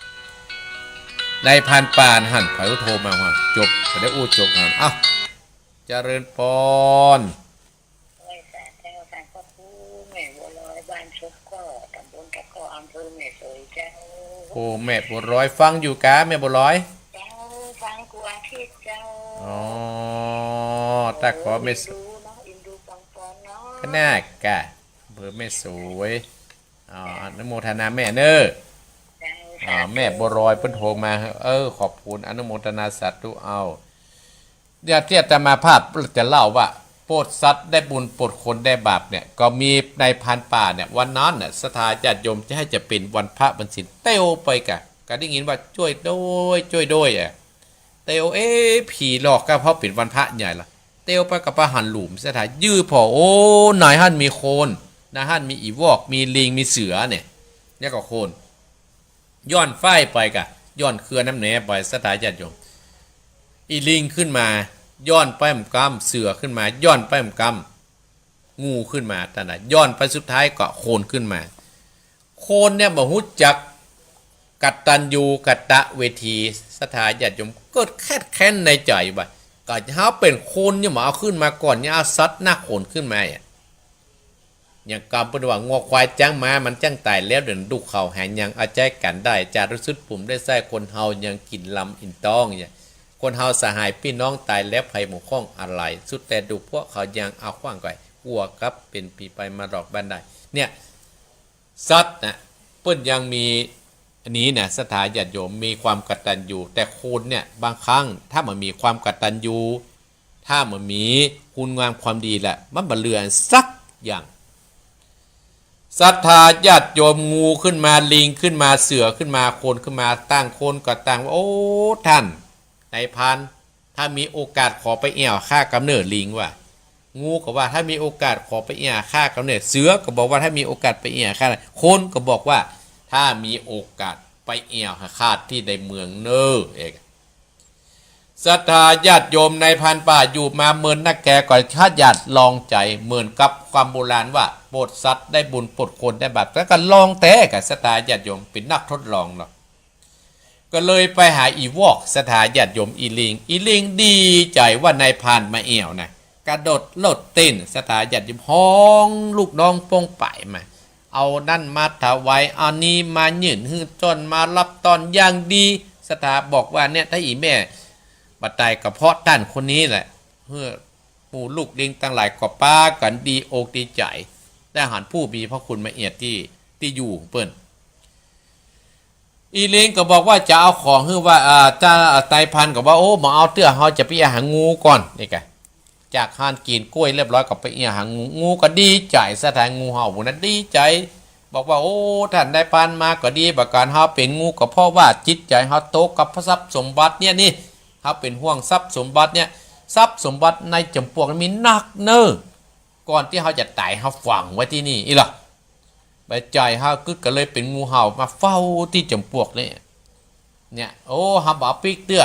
นายพรานป่าหั้น ใผโทรมาหั้น จบ ก็ได้อู้จบหั้น เอ้า เจริญปอน ไหว้สาเจ้า ท่านพระครู แม่บัวลอย บ้านศพก้อ ตำบลตะก้อ อำเภอแม่สวยเจ้า โอ้ แม่บัวลอย ฟังอยู่กา แม่บัวลอย เจ้า ฟังกู้อาทิตย์เจ้า อ๋อ ตะก้อแม่สวย เอ็นดูเนาะ เอ็นดูปองปอนเนาะ ขนาดกา อำเภอแม่สวย อ๋อ อนุโมทนาแม่เน่อ เจ้า อ่า สาธุ แม่บัวลอยเปิ้นโทรมา เออ ขอบคุณ อนุโมทนาสาธุ เอา เดี๋ยวตี้อาตมาภาพจะเล่าว่า ปลดสัตว์ได้บุญ ปลดคนได้บาปเนี่ย ก็มีนายพรานป่าเนี่ย วันนั้นน่ะ ศรัทธาญาติโยม จะหื้อจะเป๋นวันพระวันศีล เตียวไปกะ ก็ได้ยินว่า จ้วยโด้ย จ้วยโด้ยอะ เตียว เอ๊ะ ผีหลอกกา เพราะเป๋นวันพระใหญ่ละ เตียวไปก็ไปหันหลุม ศรัทธา ยื้อผ่อ โอ้ ในหั้นมีโคลน ในหั้นมีอี่วอก มีลิง มีเสือเนี่ย แล้วก็โคลน ย่อนฟ้ายไปกะ ย่อนเครือน้ำแหนไป ศรัทธาญาติโยม อี่ลิงขึ้นมา ย่อนไปหม่ำกำ เสือขึ้นมา ย่อนไปหม่ำกำ งูขึ้นมา ต้านน่ะ ย่อนไปสุดท้ายก็โคลนขึ้นมา โคลนเนี่ยบ่ฮู้จักกตัญญูกตเวที ศรัทธาญาติโยม เกิดแคดแค้นในใจ๋ว่า ก็เฮาเป๋นคนยังบ่เอาขึ้นมาก่อน ยังเอาสัตว์หน้าโขนขึ้นมาอะ อย่างกำเปิ้นว่า งัวควายจ๊างม้ามันจ้างต๋ายแล้ว เดี๋ยวดุเขาหายังเอาใจ๊กั๋นได้ จารุสุดปุ่มได้ใส้ คนเฮายังกิ๋นลำอิ่มต๊องเนี่ย คนเฮาสหายปี้น้องต๋ายแล้ว ใผบ่ข้องอะไหล สุดแต่ดุพวกเขายังเอาขว้างไกว กั๋วกับเป๋นผีไปมาหลอกบ้านได้ เนี่ย สัตว์น่ะ เปิ้นยังมีอันนี้นะ ศรัทธาญาติโยม มีความกตัญญู แต่คนเนี่ย บางครั้งถ้าบ่มีความกตัญญู ถ้าบ่มีคุณงามความดีแล้ว มันบ่เหลือสักอย่าง ศรัทธาญาติโยม งูขึ้นมา ลิงขึ้นมา เสือขึ้นมา โคลนขึ้นมา ต่างคนก็ต่างว่า โอ้ ต้านนายพราน ถ้ามีโอกาสขอไปแอ่วข้ากำเน่อ ลิงว่า งูก็ว่า ถ้ามีโอกาสขอไปแอ่วข้ากำเน่อ เสือก็บอกว่า ถ้ามีโอกาสไปแอ่วข้า โคลนก็บอกว่า ถ้ามีโอกาสไปแอ่วข้าตี้ในเมืองเน่อ เอก ศรัทธาญาติโยม นายพรานป่าอยู่มาเมินนักแก ก็ขยันลองใจ๋ เหมือนกับกำโบราณว่า ปลดสัตว์ได้บุญ ปลดคนได้บาป แล้วก็ลองแต๊กะ ศรัทธาญาติโยม เป๋นนักทดลองเนาะ ก็เลยไปหาอี่วอก ศรัทธาญาติโยม อี่ลิง อี่ลิงดีใจ๋ว่านายพรานมาแอ่วนะ กระโดดโลดเต้น ศรัทธาญาติโยม ฮ้องลูกน้องป้องป๋ายมา เอานั่นมาถวาย เอานี้มายื่นหื้อต้อน มาฮับต้อนอย่างดี ศรัทธาบอกว่า เนี่ย ถ้าอี่แม่บ่ต๋ายก็เพราะต้านคนนี้แหละ หื้อหมู่ลูกลิงตังหลายก็ปากั๋นดีอกดีใจ๋ ได้หันผู้มีพระคุณมาแอ่วตี้ ตี้อยู่ของเปิ้น อี่ลิงก็บอกว่าจะเอาของหื้อว่า อ่า เจ้า นายพรานก็ว่า โอ้ บ่เอาเตื้อ เฮาจะไปแอ่วหางูก่อน นี่กะ จากหั้นกิ๋นก้วยเรียบร้อยก็ไปแอ่วหางู งูก็ดีใจ๋ ศรัทธา งูเห่าหมู่นั้นดีใจ๋ บอกว่า โอ้ ต้านนายพรานมาก็ดี บ่าก๋านเฮาเป๋นงูก็เพราะว่าจิตใจ๋เฮาตกกับทรัพย์สมบัติเนี่ยนี่ เฮาเป๋นห่วงทรัพย์สมบัติเนี่ย ทรัพย์สมบัติในจอมปลวกมีนักเน่อ ก่อนตี้เฮาจะต๋ายเฮาฝังไว้ตี้นี่อี้ล่ะ บ่าใจ๋เฮากึ๊ดก็เลยเป๋นงูเห่ามาเฝ้าตี้จอมปลวกนี่ เนี่ย โอ้ เฮาบ่เอาปิ๊กเตื้อ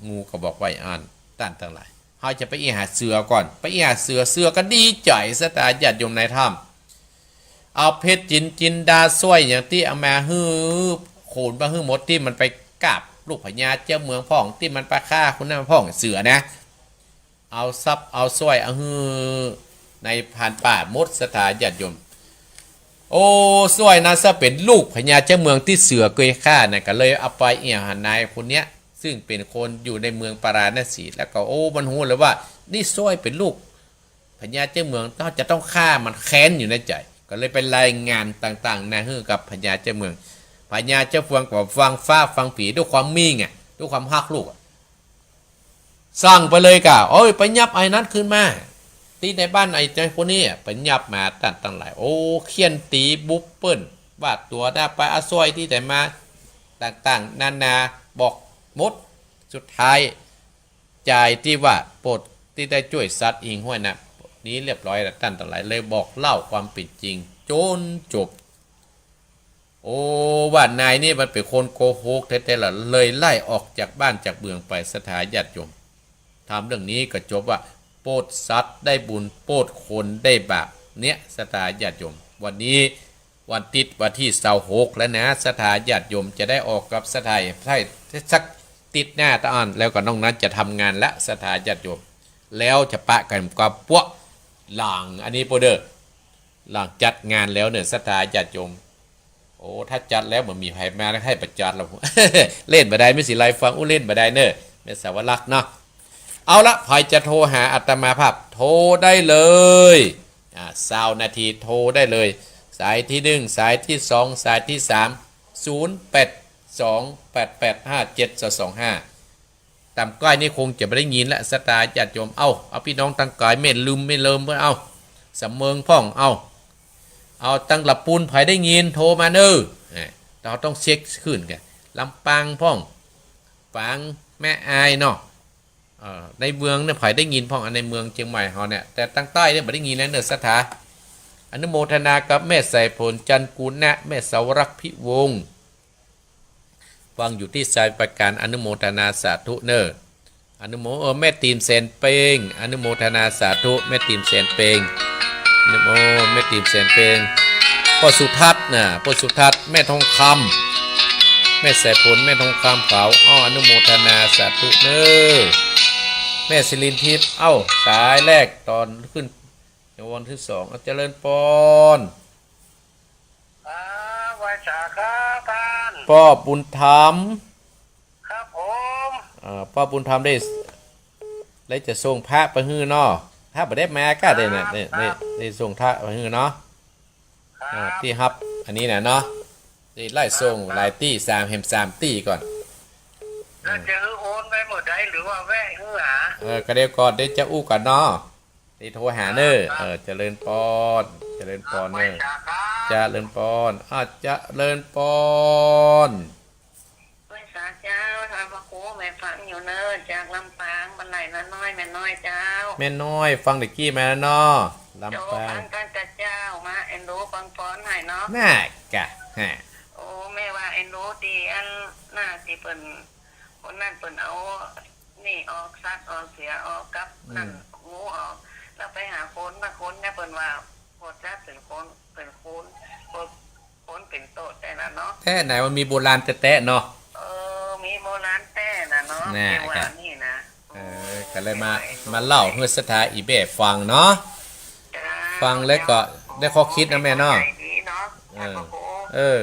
งูก็บอกว่า อัน ต้านตังหลาย เฮาจะไปแอ่วหาเสือก่อน ไปแอ่วหาเสือ เสือก็ดีใจ๋ ศรัทธาญาติโยม นายพราน เอาเพชรจินจินดาสร้อยอย่างตี้เอามาหื้อ โขนมาหื้อหมด ตี้มันไปกราบ ลูกพญาเจ้าเมืองพ่อง ตี้มันไปฆ่าคนนั้นพ่อง เสือนะ เอาทรัพย์เอาสร้อยเอาหื้อในพรานป่าหมด ศรัทธาญาติโยม โอ้ สร้อยนั้นซะเป๋นลูกพญาเจ้าเมืองตี้เสือเกยฆ่านะ ก็เลยเอาไปเอี่ยหานายคนเนี้ย ซึ่งเป๋นคนอยู่ในเมืองปาราณสี แล้วก็ โอ้ มันฮู้เลยว่านี่สร้อยเป๋นลูกพญาเจ้าเมือง เฮาจะต้องฆ่ามัน แค้นอยู่ในใจ๋ ก็เลยไปรายงานต่างๆ นานาหื้อกับพญาเจ้าเมือง พญาเจ้าเมืองก็ฟังฟ้าฟังฝนด้วยความมิ่งอะ ด้วยความฮักลูกอะ สั่งไปเลยก่า โอ้ย ไปยับไอ้นั้นคืนมา ตี้ในบ้านไอ้เจ้าคนนี้อะ ไปยับมาต้านตังหลาย โอ้ เฆี่ยนตี๋บุบเปิ้น ว่าตั๋วหน้าไปเอาสร้อยตี้ไหนมา ต่างๆ นานาบอกหมด สุดท้าย จ่ายตี้ว่าโปรดตี้ได้จ้วยสัตว์อิงห้วยนะ นี้เรียบร้อยแล้ว ต้านตังหลายเลยบอกเล่าความเป๋นจริงจ๋นจบ โอ้ ว่านายนี่มันเป๋นคนโกหกแต๊ๆ ละ เลยไล่ออกจากบ้านจากเมืองไป ศรัทธาญาติโยม ถามเรื่องนี้ก็จบว่า โปรดสัตว์ได้บุญ โปรดคนได้บาป เนี่ย ศรัทธาญาติโยม วันนี้วันติ๊ดวันตี้ซาวหกแล้วนะ ศรัทธาญาติโยม จะได้ออกกับศรัทธาไทยสักติ๊ดหน้าตะอั้น แล้วก็นอกนั้นจะทำงานละ ศรัทธาญาติโยม แล้วจะปะกั๋นกับพวกหลังอันนี้โปรดเด้อ หลังจัดงานแล้วเนี่ย ศรัทธาญาติโยม โอ้ ถ้าจัดแล้วบ่มีใผมาหื้อบ่จัดแล้ว เล่นบ่ได้ แม่ศรีไลฟังอู้เล่นบ่ได้เน่อ แม่สาวรักษ์เนาะ เอาละ ใผจะโทรหาอาตมาภาพ โทรได้เลย อ่า ซาวนาทีโทรได้เลย สายตี้นึ่ง สายตี้สอง สายตี้สาม ศูนย์แปดสอง แปดแปดห้า เจ็ดสองห้า ต่ำก้อยนี่คงจะบ่ได้ยินละ ศรัทธาญาติโยม เอ้า เอาปี้น้องตังก๋าย แม่ริม แม่ริม เอ้า สำเมิงพ่อง เอ้า เอาตังละปูน ใผได้ยินโทรมาเน่อ เอ้ย เฮาต้องเช็คขึ้นกั๋น ลำปางพ่อง ฝาง แม่อายเนาะ เอ่อ ในเมืองเนี่ย ใผได้ยินพ่อง อันในเมืองเจียงใหม่เฮาเนี่ย แต่ตังใต้เนี่ยบ่ได้ยินแล้วเน่อ ศรัทธา อนุโมทนากับแม่สายฝน จันทร์กูณะ แม่สาวรักษ์ พิวงศ์ ฟังอยู่ตี้สมุทรปราการ อนุโมทนาสาธุเน่อ อนุโม เออ แม่ติ่มแสนเปง อนุโมทนาสาธุ แม่ติ่มแสนเปง อนุโม แม่ติ่มแสนเปง ป้อสุทัศน์น่ะ ป้อสุทัศน์ แม่ทองคำ แม่สายฝน แม่ทองคำขาว อ้อ อนุโมทนาสาธุเน่อ แม่สิรินทิพย์ เอ้า สายแรกตอนขึ้น วันตี้สอง อ้าว เจริญปอน ครับ ไหว้สาครับต้าน ป้อบุญธรรม ครับผม อ่า ป้อบุญธรรมได้ ได้จะส่งพระไปหื้อเนาะ ถ้าบ่ได้มาก็ได้น่ะ ครับ ได้ ครับ ได้ ได้ส่งพระไปหื้อเนาะ ครับ อ่า ตี้ฮับอันนี้น่ะเนาะ ได้ไล่ส่ง ครับ หลายตี้ สามแหมสามตี้ก่อน แล้วจะหื้อโอนไปเมื่อใดหรือว่าแวะหื้อหา เออ ก็เดี๋ยวก่อน เดี๋ยวจะอู้ก่อนเนาะ ได้โทรหาเน่อ ครับ เออ เจริญปอน เจริญปอนเน่อ ครับ ไหว้สาครับ เจริญปอน อ่ะ เจริญปอน ไหว้สาเจ้า ต้านพระครู แม่ฟังอยู่เน่อ จากลำปาง บ้านไร่นาน้อย แม่น้อยเจ้า แม่น้อย ฟังตะกี้มาแล้วเนาะ ลำปาง เจ้า ฟังตั้งแต่เจ๊ามา เอ็นดูฟังปอนหน่อยเนาะ น่ากะ ฮะ โอ้ แม่ว่าเอ็นดูตี้อันน่ะ ตี้เปิ้น คนนั้นเปิ้นเอา นี่ออก สัตว์ออก เสือออกกับ อืม นั่น งูออก แล้วไปหาคน มาคนเนี่ยเปิ้นว่า พวกสัตว์เป๋นคน เป๋นคน พวกคนเป๋นโตดแต๊น่ะเนาะ แต๊ไหน มันมีโบราณแต๊ๆ เนาะ เออ มีโบราณแต๊น่ะเนาะ น่ะ แกว่า ครับ นี่นะ เออ ก็เลยมา โอ้ย มาเล่าหื้อศรัทธาอีแบ่ฟังเนาะ จ้า ฟังแล้วก็ได้ข้อคิดนะแม่เนาะ ใจดีเนาะ เออ ท่านพระครู เออ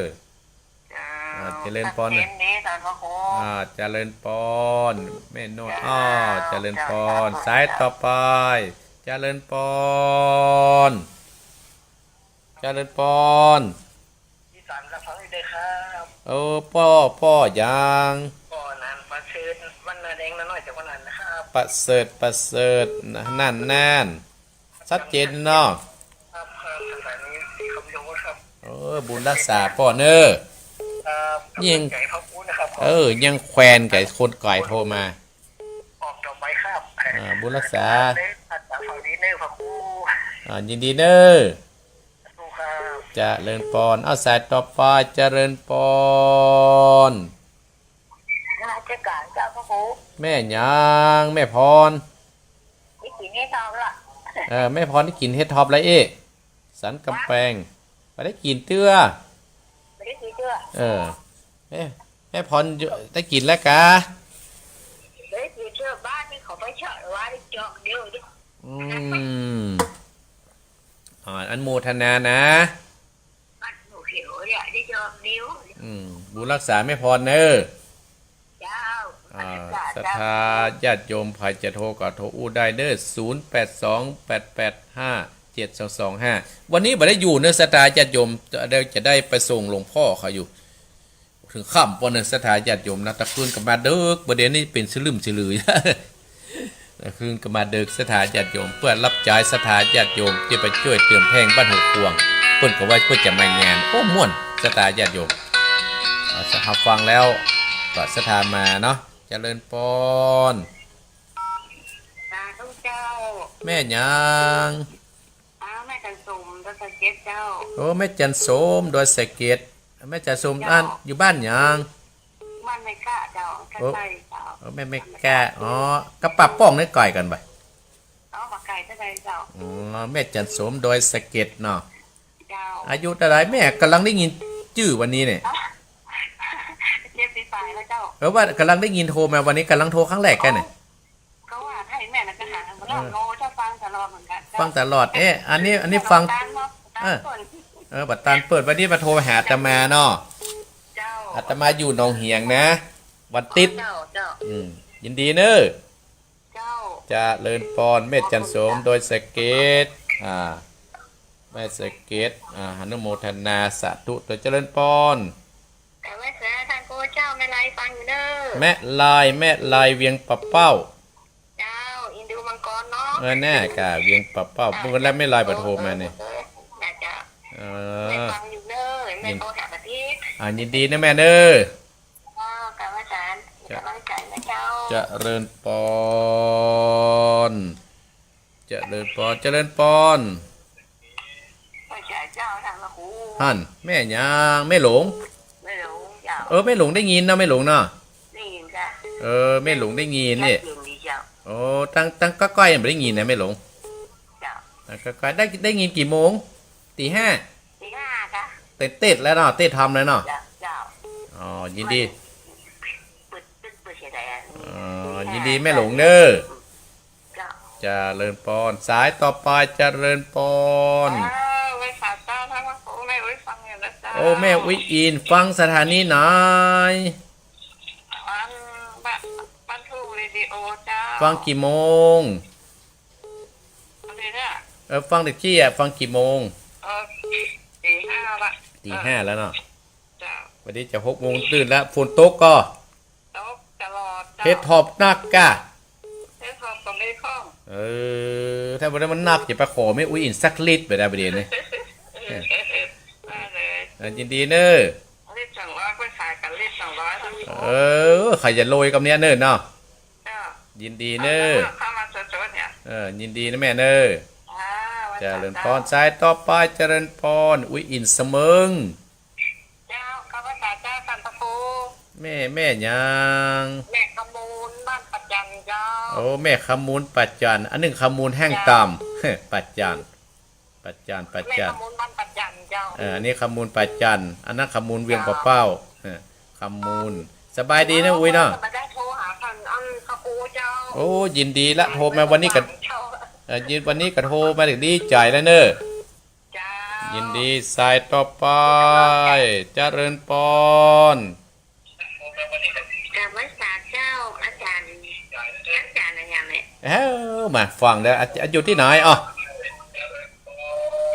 จ้า อ่า เจริญปอน ชัดเจนดี ต้านพระครู อ่า เจริญปอน แม่นวล จ้า อ้อ เจริญปอน จ้า สายต่อไป เจริญปอน เจริญปอน อีสานรับฟังได้ครับ เออ ป้อ ป้อหยัง ป้อนันประเสริฐ วันนาแดงนาน้อยจากวันนั้นนะครับ ประเสริฐ ประเสริฐ นั่น นั่น ชัดเจนเนาะ ครับ ครับ สถานีศรีคำยงครับ เออ บุญรักษาป้อเน่อ ครับ ยัง ขอบใจพระครูนะครับ เออ ยังแขวนกับคนก๋ายโทรมา ออกดอกไม้ครับ อ่า บุญรักษา เด้อ รักษาฝั่งนี้เด้อพระครู อ่า ยินดีเน่อ สาธุครับ เจริญปอน เอาสายต่อไป เจริญปอน นมัสการเจ้าพระครู แม่หยัง แม่พร ได้กิ๋นเห็ดถอบละ เออ แม่พรได้กิ๋นเห็ดถอบละเอ๊ะ สันกำแปง บ่ได้กิ๋นเตื้อ บ่ได้กิ๋นเตื้อ เออ เอ๊ะ แม่ ม่พรได้กิ๋นแล้วกา ได้กิ๋นเตื้อบ้านนี่ เขาไปเฉาะว่าได้จอกเดียวดิ อืม อ่า อนุโมทนานะ บ้านหนูเขียวเนี่ยได้จอกเดียว อืม บุญรักษาแม่พรเน่อ เจ้า อ่า ศรัทธาญาติโยมใผจะโทรก็โทรอู้ได้เน่อ ศูนย์แปดสอง แปดแปดห้า เจ็ดสองสองห้า วันนี้บ่ได้อยู่เน่อ ศรัทธาญาติโยม จะได้ จะได้ไปส่งหลวงพ่อเขาอยู่ เถิงค่ำปะเน่อ ศรัทธาญาติโยมนะ ตะคืนก็มาเดิ็ก บ่าเดี่ยวนี้เป๋นสลึมสลือ ตะคืนก็มาเดิ็ก ศรัทธาญาติโยม เปื้อฮับใจ๊ศรัทธาญาติโยม ตี้ไปจ้วยเติมแพ่งบ้านหัวขวาง เปิ้นก็ว่าเปิ้นจะมางาน โอ้ ม่วน ศรัทธาญาติโยม อ่า ศรัทธาฟังแล้ว ก็ศรัทธามาเนาะ เจริญปอน สาธุเจ้า แม่หยัง อ้าว แม่จันทร์สม ดอยสะเก็ดเจ้า โอ้ แม่จันทร์สม ดอยสะเก็ด แม่จันทร์สม เจ้า อัน อยู่บ้านหยัง บ้านแม่กะเจ้า โอ้ ใกล้ๆเจ้า โอ้ แม่ แม่กะ อ๋อ กับป่าป้องนี่ไก๋กั๋นบ่ อ๋อ บ่ไก๋เต้าใดเจ้า อ๋อ แม่จันทร์สม ดอยสะเก็ดเนาะ เจ้า อายุเต้าใด แม่ก่ำลังได้ยินจื้อวันนี้เนี่ย เจ็ดสิบปลายแล้วเจ้า เออ ว่ากำลังได้ยินโทรมาวันนี้ กำลังโทรครั้งแรกกั๋นเนี่ย ก็ว่าใค่แม่น่ะก็หามาแล้ว อืม โทรจะฟังตลอดเหมือนกั๋นเจ้า ฟังตลอด เอ๊ะ อันนี้ อันนี้ฟัง ตลอดเนาะ เออ ตลอด เออ บ่ตันเปิด วันนี้มาโทรหาอาตมาเนาะ เจ้า อาตมาอยู่หนองเหียงนะ วันติ๊ด เจ้า เจ้า อืม ยินดีเน่อ เจ้า เจริญปอน แม่จันทร์สม ดอยสะเก็ด อ่า แม่สะเก็ด อ่า อนุโมทนาสาธุ เจริญปอน กราบไหว้สาท่านครูเจ้า แม่ลายฟังอยู่เน่อ แม่ลาย แม่ลายเวียงป่าเป้า เจ้า อินดูมังกรเนาะ เออ แน่กะ เวียงป่าเป้า เมื่อวันแล้วแม่ลายบ่โทรมาเนี่ย เออ เจ้า เออ แม่ฟังอยู่เน่อ แม่โทรหาอาทิตย์ อ่า ยินดีนะแม่เน่อ เจ้า กราบไหว้สา เจ้า กำลังใจนะเจ้า เจริญปอน เจริญปอน เจริญปอน ไหว้สาเจ้า ท่านพระครู หั้น แม่หยัง แม่หลง แม่หลงเจ้า เออ แม่หลงได้ยินเนาะ แม่หลงเนาะ ได้ยินจ้ะ เออ แม่หลงได้ยินเนี่ย ชัดเจนดีเจ้า โอ้ ตั้ง ตั้งก้อยๆ บ่ได้ยินนะแม่หลง เจ้า ตั้งก้อยๆ ได้ ได้ยินกี่โมง ตีห้า ตีห้าจ้ะ เต๊ดๆ แล้วเนาะ เต๊ดทำแล้วเนาะ เจ้า เจ้า อ๋อ ยินดี เปิดตึ๊กเปิดเสียงใดอ่ะ อ๋อ ยินดีแม่หลงเน่อ เจ้า เจริญปอน สายต่อไป เจริญปอน อ้าว ไหว้สาเจ้า ท่านพระครู แม่อุ๊ยฟังอยู่นะเจ้า โอ้ แม่อุ๊ยอิน ฟังสถานีไหน ฟังบ้าน บ้านทุ่งเรดิโอเจ้า ฟังกี่โมง อะไรเนี่ย เออ ฟังแต่กี้อะ ฟังกี่โมง เออ ตีห้าละ ตีห้าแล้วเนาะ เจ้า วันนี้จะหกโมงตื่นแล้ว ฝนตกก่อ ตกตลอดเจ้า เฮ็ดหอบนักก่ะ เฮ็ดหอบก็ไม่คล่อง เออ ถ้าบ่ได้มันนัก จะไปขอแม่อุ๊ยอินสักลิตรไปได้ประเดี๋ยวนี้ เออ ว่าเลย เออ ยินดีเน่อ ลิตรสองร้อย ไปขายกันลิตรสองร้อย เออ ใผจะโลยกำเนี้ยเน่อเนาะ เจ้า ยินดีเน่อ เอาเข้ามาสดๆเนี่ย เออ ยินดีนะแม่เน่อ อ่า ไหว้สาเจ้า เจริญปอน สายต่อไป เจริญปอน อุ๊ยอินเสมิง เจ้า กราบไหว้สาเจ้า ท่านพระครู แม่ แม่หยัง แม่คำมูล บ้านป่าจั่นเจ้า โอ้ แม่คำมูลป่าจั่น อันนึ่งคำมูลแห้งต่ำ เจ้า ป่าจั่น ป่าจั่น ป่าจั่น แม่คำมูลบ้านป่าจั่นเจ้า เออ อันนี้คำมูลป่าจั่น อันนั้นคำมูลเวียงป่าเป้า เออ คำมูล สบายดีนะอุ๊ยเนาะ มาได้โทรหาท่าน อันพระครูเจ้า โอ้ ยินดีละ โทรมาวันนี้ก็ เจ้า เออ ยิน วันนี้ก็โทรมา ดีใจ๋แล้วเน่อ เจ้า ยินดี สายต่อไป เจริญปอน กราบไหว้สาเจ้า อาจ๋ารย์ อาจ๋ารย์อะไรอย่างเนี่ย เอ้า มาฟังแล้ว อา อยู่ตี้ไหน อ้อ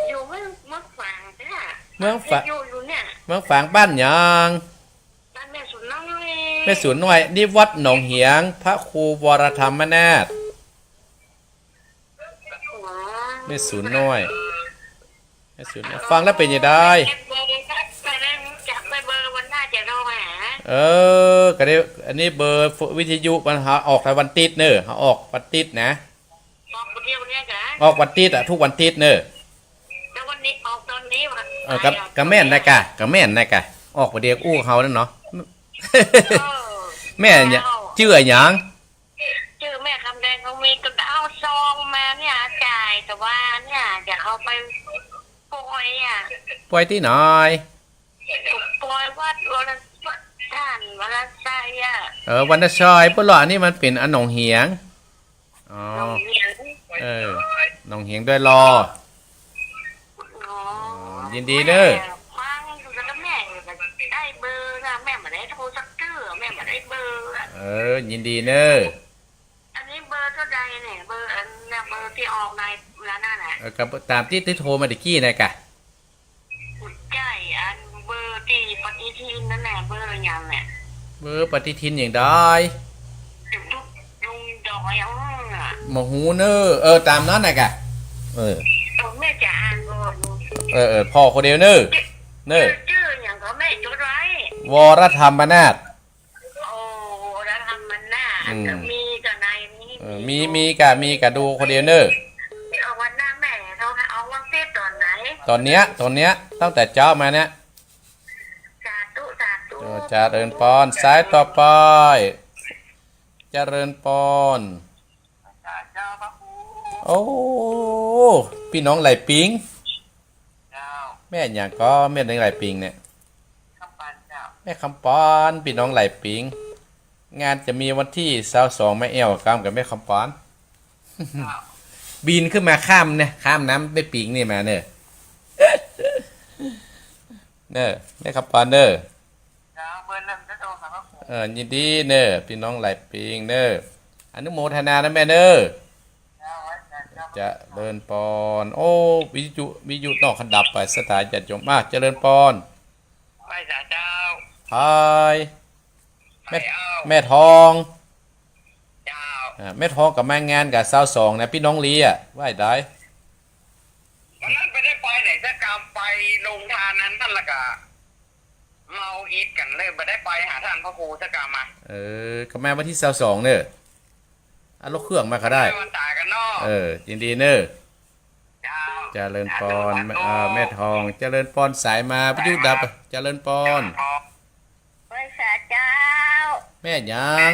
อยู่เมือง เมืองฝางจ้ะ เมืองฝาง อยู่ อยู่เนี่ย เมืองฝางบ้านหยัง บ้านแม่สวนน้อย แม่สวนน้อย นี่วัดหนองเหียง พระครูวรธรรมนาถ อ๋อ แม่สวนน้อย แม่สวนน้อย ฟังแล้วเป๋นจะได จักเบอร์ จักเบอร์ วันหน้าจะโทรมาหา เออ ก็ได้ อันนี้เบอร์วิทยุมันหาออกทางวันติ๊ดเน่อ หาออกวันติ๊ดนะ ออกวันเดียวเนี่ยจ้ะ ออกวันติ๊ดอะ ทุกวันติ๊ดเน่อ แล้ววันนี้ออกตอนนี้วะ เออ ก็ ก็แม่นนะกะ ก็แม่นนะกะ ออกวันเดียวอู้เฮานั่นเนาะ เออ แม่เนี่ย เจ้า จื้ออะหยัง จื้อแม่คำแดง เขามีก็เอาซองมาเนี่ยจ่าย แต่ว่าเนี่ย เดี๋ยวเขาไปปล่อยอะ ปล่อยตี้ไหน ปล่อยวัดวร วัดท่าน วรรณชัยอะ เออ วรรณชัย ปุ้นเหรอ อันนี้มันเป๋นอันหนองเหียง อ๋อ หนองเหียง เออ หนองเหียงดอยหล่อ อ๋อ อ๋อ ยินดีเน่อ แม่ฟังอยู่แล้วแม่ได้เบอร์นะ แม่บ่ได้โทรสักเตื้อ แม่บ่ได้เบอร์อะ เออ ยินดีเน่อ อันนี้เบอร์เท่าใดเนี่ย เบอร์อันเนี่ย เบอร์ตี้ออกในนั้นน่ะ เออ ก็ต๋ามตี้ ตี้โทรมาตะกี้นะกะ ใจ้ อันเบอร์ตี้ปฏิทินนั่นแหละ เบอร์หยังเนี่ย เบอร์ปฏิทินหยังดอย ลุงดอยอะ บ่ฮู้เน่อ เออ ต๋ามนั้นนะกะ เออ เออ แม่จะอ่านก่อน เออ เออ ผ่อคนเดียวเน่อ เน่อ จื้อ จื้อหยังก็แม่จดไว้ วรธรรมนาถ โอ้ วรธรรมนาถ อืม มีก่ะในนี้ เออ มี มีก่ะ มีก่ะ ดูคนเดียวเน่อ เอาวันหน้าแม่ เอา เอาวันเสาร์ต๋อนไหน ต๋อนเนี้ย ต๋อนเนี้ย ตั้งแต่เจ๊ามาเนี่ย สาธุ สาธุ เออ เจริญปอน สายต่อไป เจริญปอน เจ้าพระครู โอ้ ปี้น้องไหล่ปิง เจ้า แม่หยังก็ แม่น้องไหล่ปิงเนี่ย คำปานเจ้า แม่คำปาน ปี้น้องไหล่ปิง งานจะมีวันตี้ซาวสอง แม่แอ้วกำกับแม่คำปาน เจ้า บินขึ้นมาข้ามเนี่ย ข้ามน้ำแม่ปิงนี่มาเน่อ เน่อ แม่คำปานเน่อ เจ้า เบอร์หนึ่งก็โทรหาพระครู เออ ยินดีเน่อ ปี้น้องไหล่ปิงเน่อ อนุโมทนานะแม่เน่อ เจ้า เจริญปอน โอ้ วิทยุ วิทยุนอกคันดับไป ศรัทธาญาติโยม อ่ะ เจริญปอน ไหว้สาเจ้า ไทย แม่ ไทยเอ้า แม่ทอง เจ้า อ่า แม่ทองก็มางานกับซาวสองเนี่ย ปี้น้องลีอะ ไหว้ได้ วันนั้นบ่ได้ไปไหนสักกำ ไปโรงทานนั้น นั่นละกะ เมาอิดกั๋นเลย บ่ได้ไปหาต้านพระครูสักกำอะ เออ ก็มาวันตี้ซาวสองเน่อ เอารถเครื่องมาก็ได้ ไปวันต๋ายกั๋นเนาะ เออ ยินดีเน่อ เจ้า เจริญปอน สาธุ สาธุ อ่า แม่ทอง เจริญปอน สายมา วิทยุดับ เจริญปอน เจ้า ไหว้สาเจ้า แม่หยัง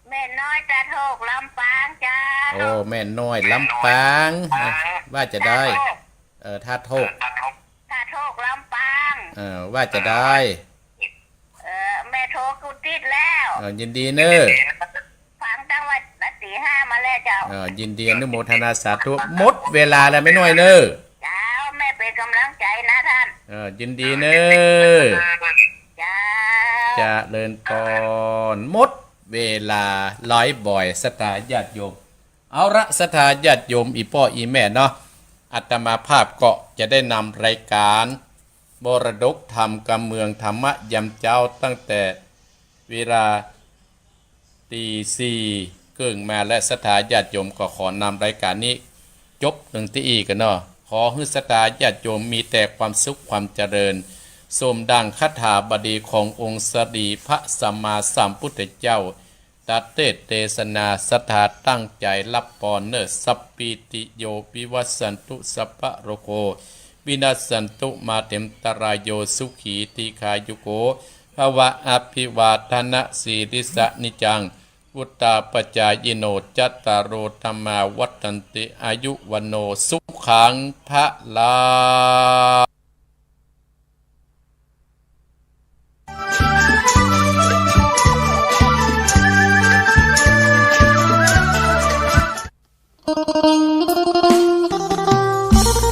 แม่น้อยตาโทกลำปางเจ้า โอ้ แม่น้อยลำปาง ว่าจะได้ ตาโทก เออ ตาโทก ตาโทกลำปาง เออ ว่าจะได้ เออ แม่โทรกุฏิแล้ว เออ ยินดีเน่อ ฟังตั้งแต่วันตีห้ามาแล้วเจ้า เออ ยินดีอนุโมทนาสาธุ หมดเวลาแล้วแม่น้อยเน่อ เจ้า แม่เป๋นก๋ำลังใจ๋นะต้าน เออ ยินดีเน่อ เจ้า เจริญปอน หมดเวลา หลายบ่อย ศรัทธาญาติโยม เอาละ ศรัทธาญาติโยม อี่ป้ออี่แม่เนาะ อาตมาภาพก็จะได้นำรายก๋าน มรดกธรรมกำเมืองธรรมะยามเจ๊า ตั้งแต่เวลาตีสี่เกิ่งมา และศรัทธาญาติโยมก็ขอนำรายก๋านนี้จบลงตี้อี้ก่อเนาะ ขอหื้อศรัทธาญาติโยมมีแต่ความสุขความเจริญ สมดังคาถาบาลีขององค์สรีพระสัมมาสัมพุทธเจ้า ตรัสเตสน์เตสนา ศรัทธาตั้งใจ๋ฮับปอนเน่อ สัพพีติโยวิวัชชันตุ สัพพะโรโควินัสสันตุ มาเตอันตะราโย สุขีทีฆายุโกภะวะ อะภิวาทะนะสีลิสสะ นิจจังวุฑฒาปะจายิโน จัตตาโรธัมมา วัฑฒันติ อายุ วัณโณ สุขัง พะลัง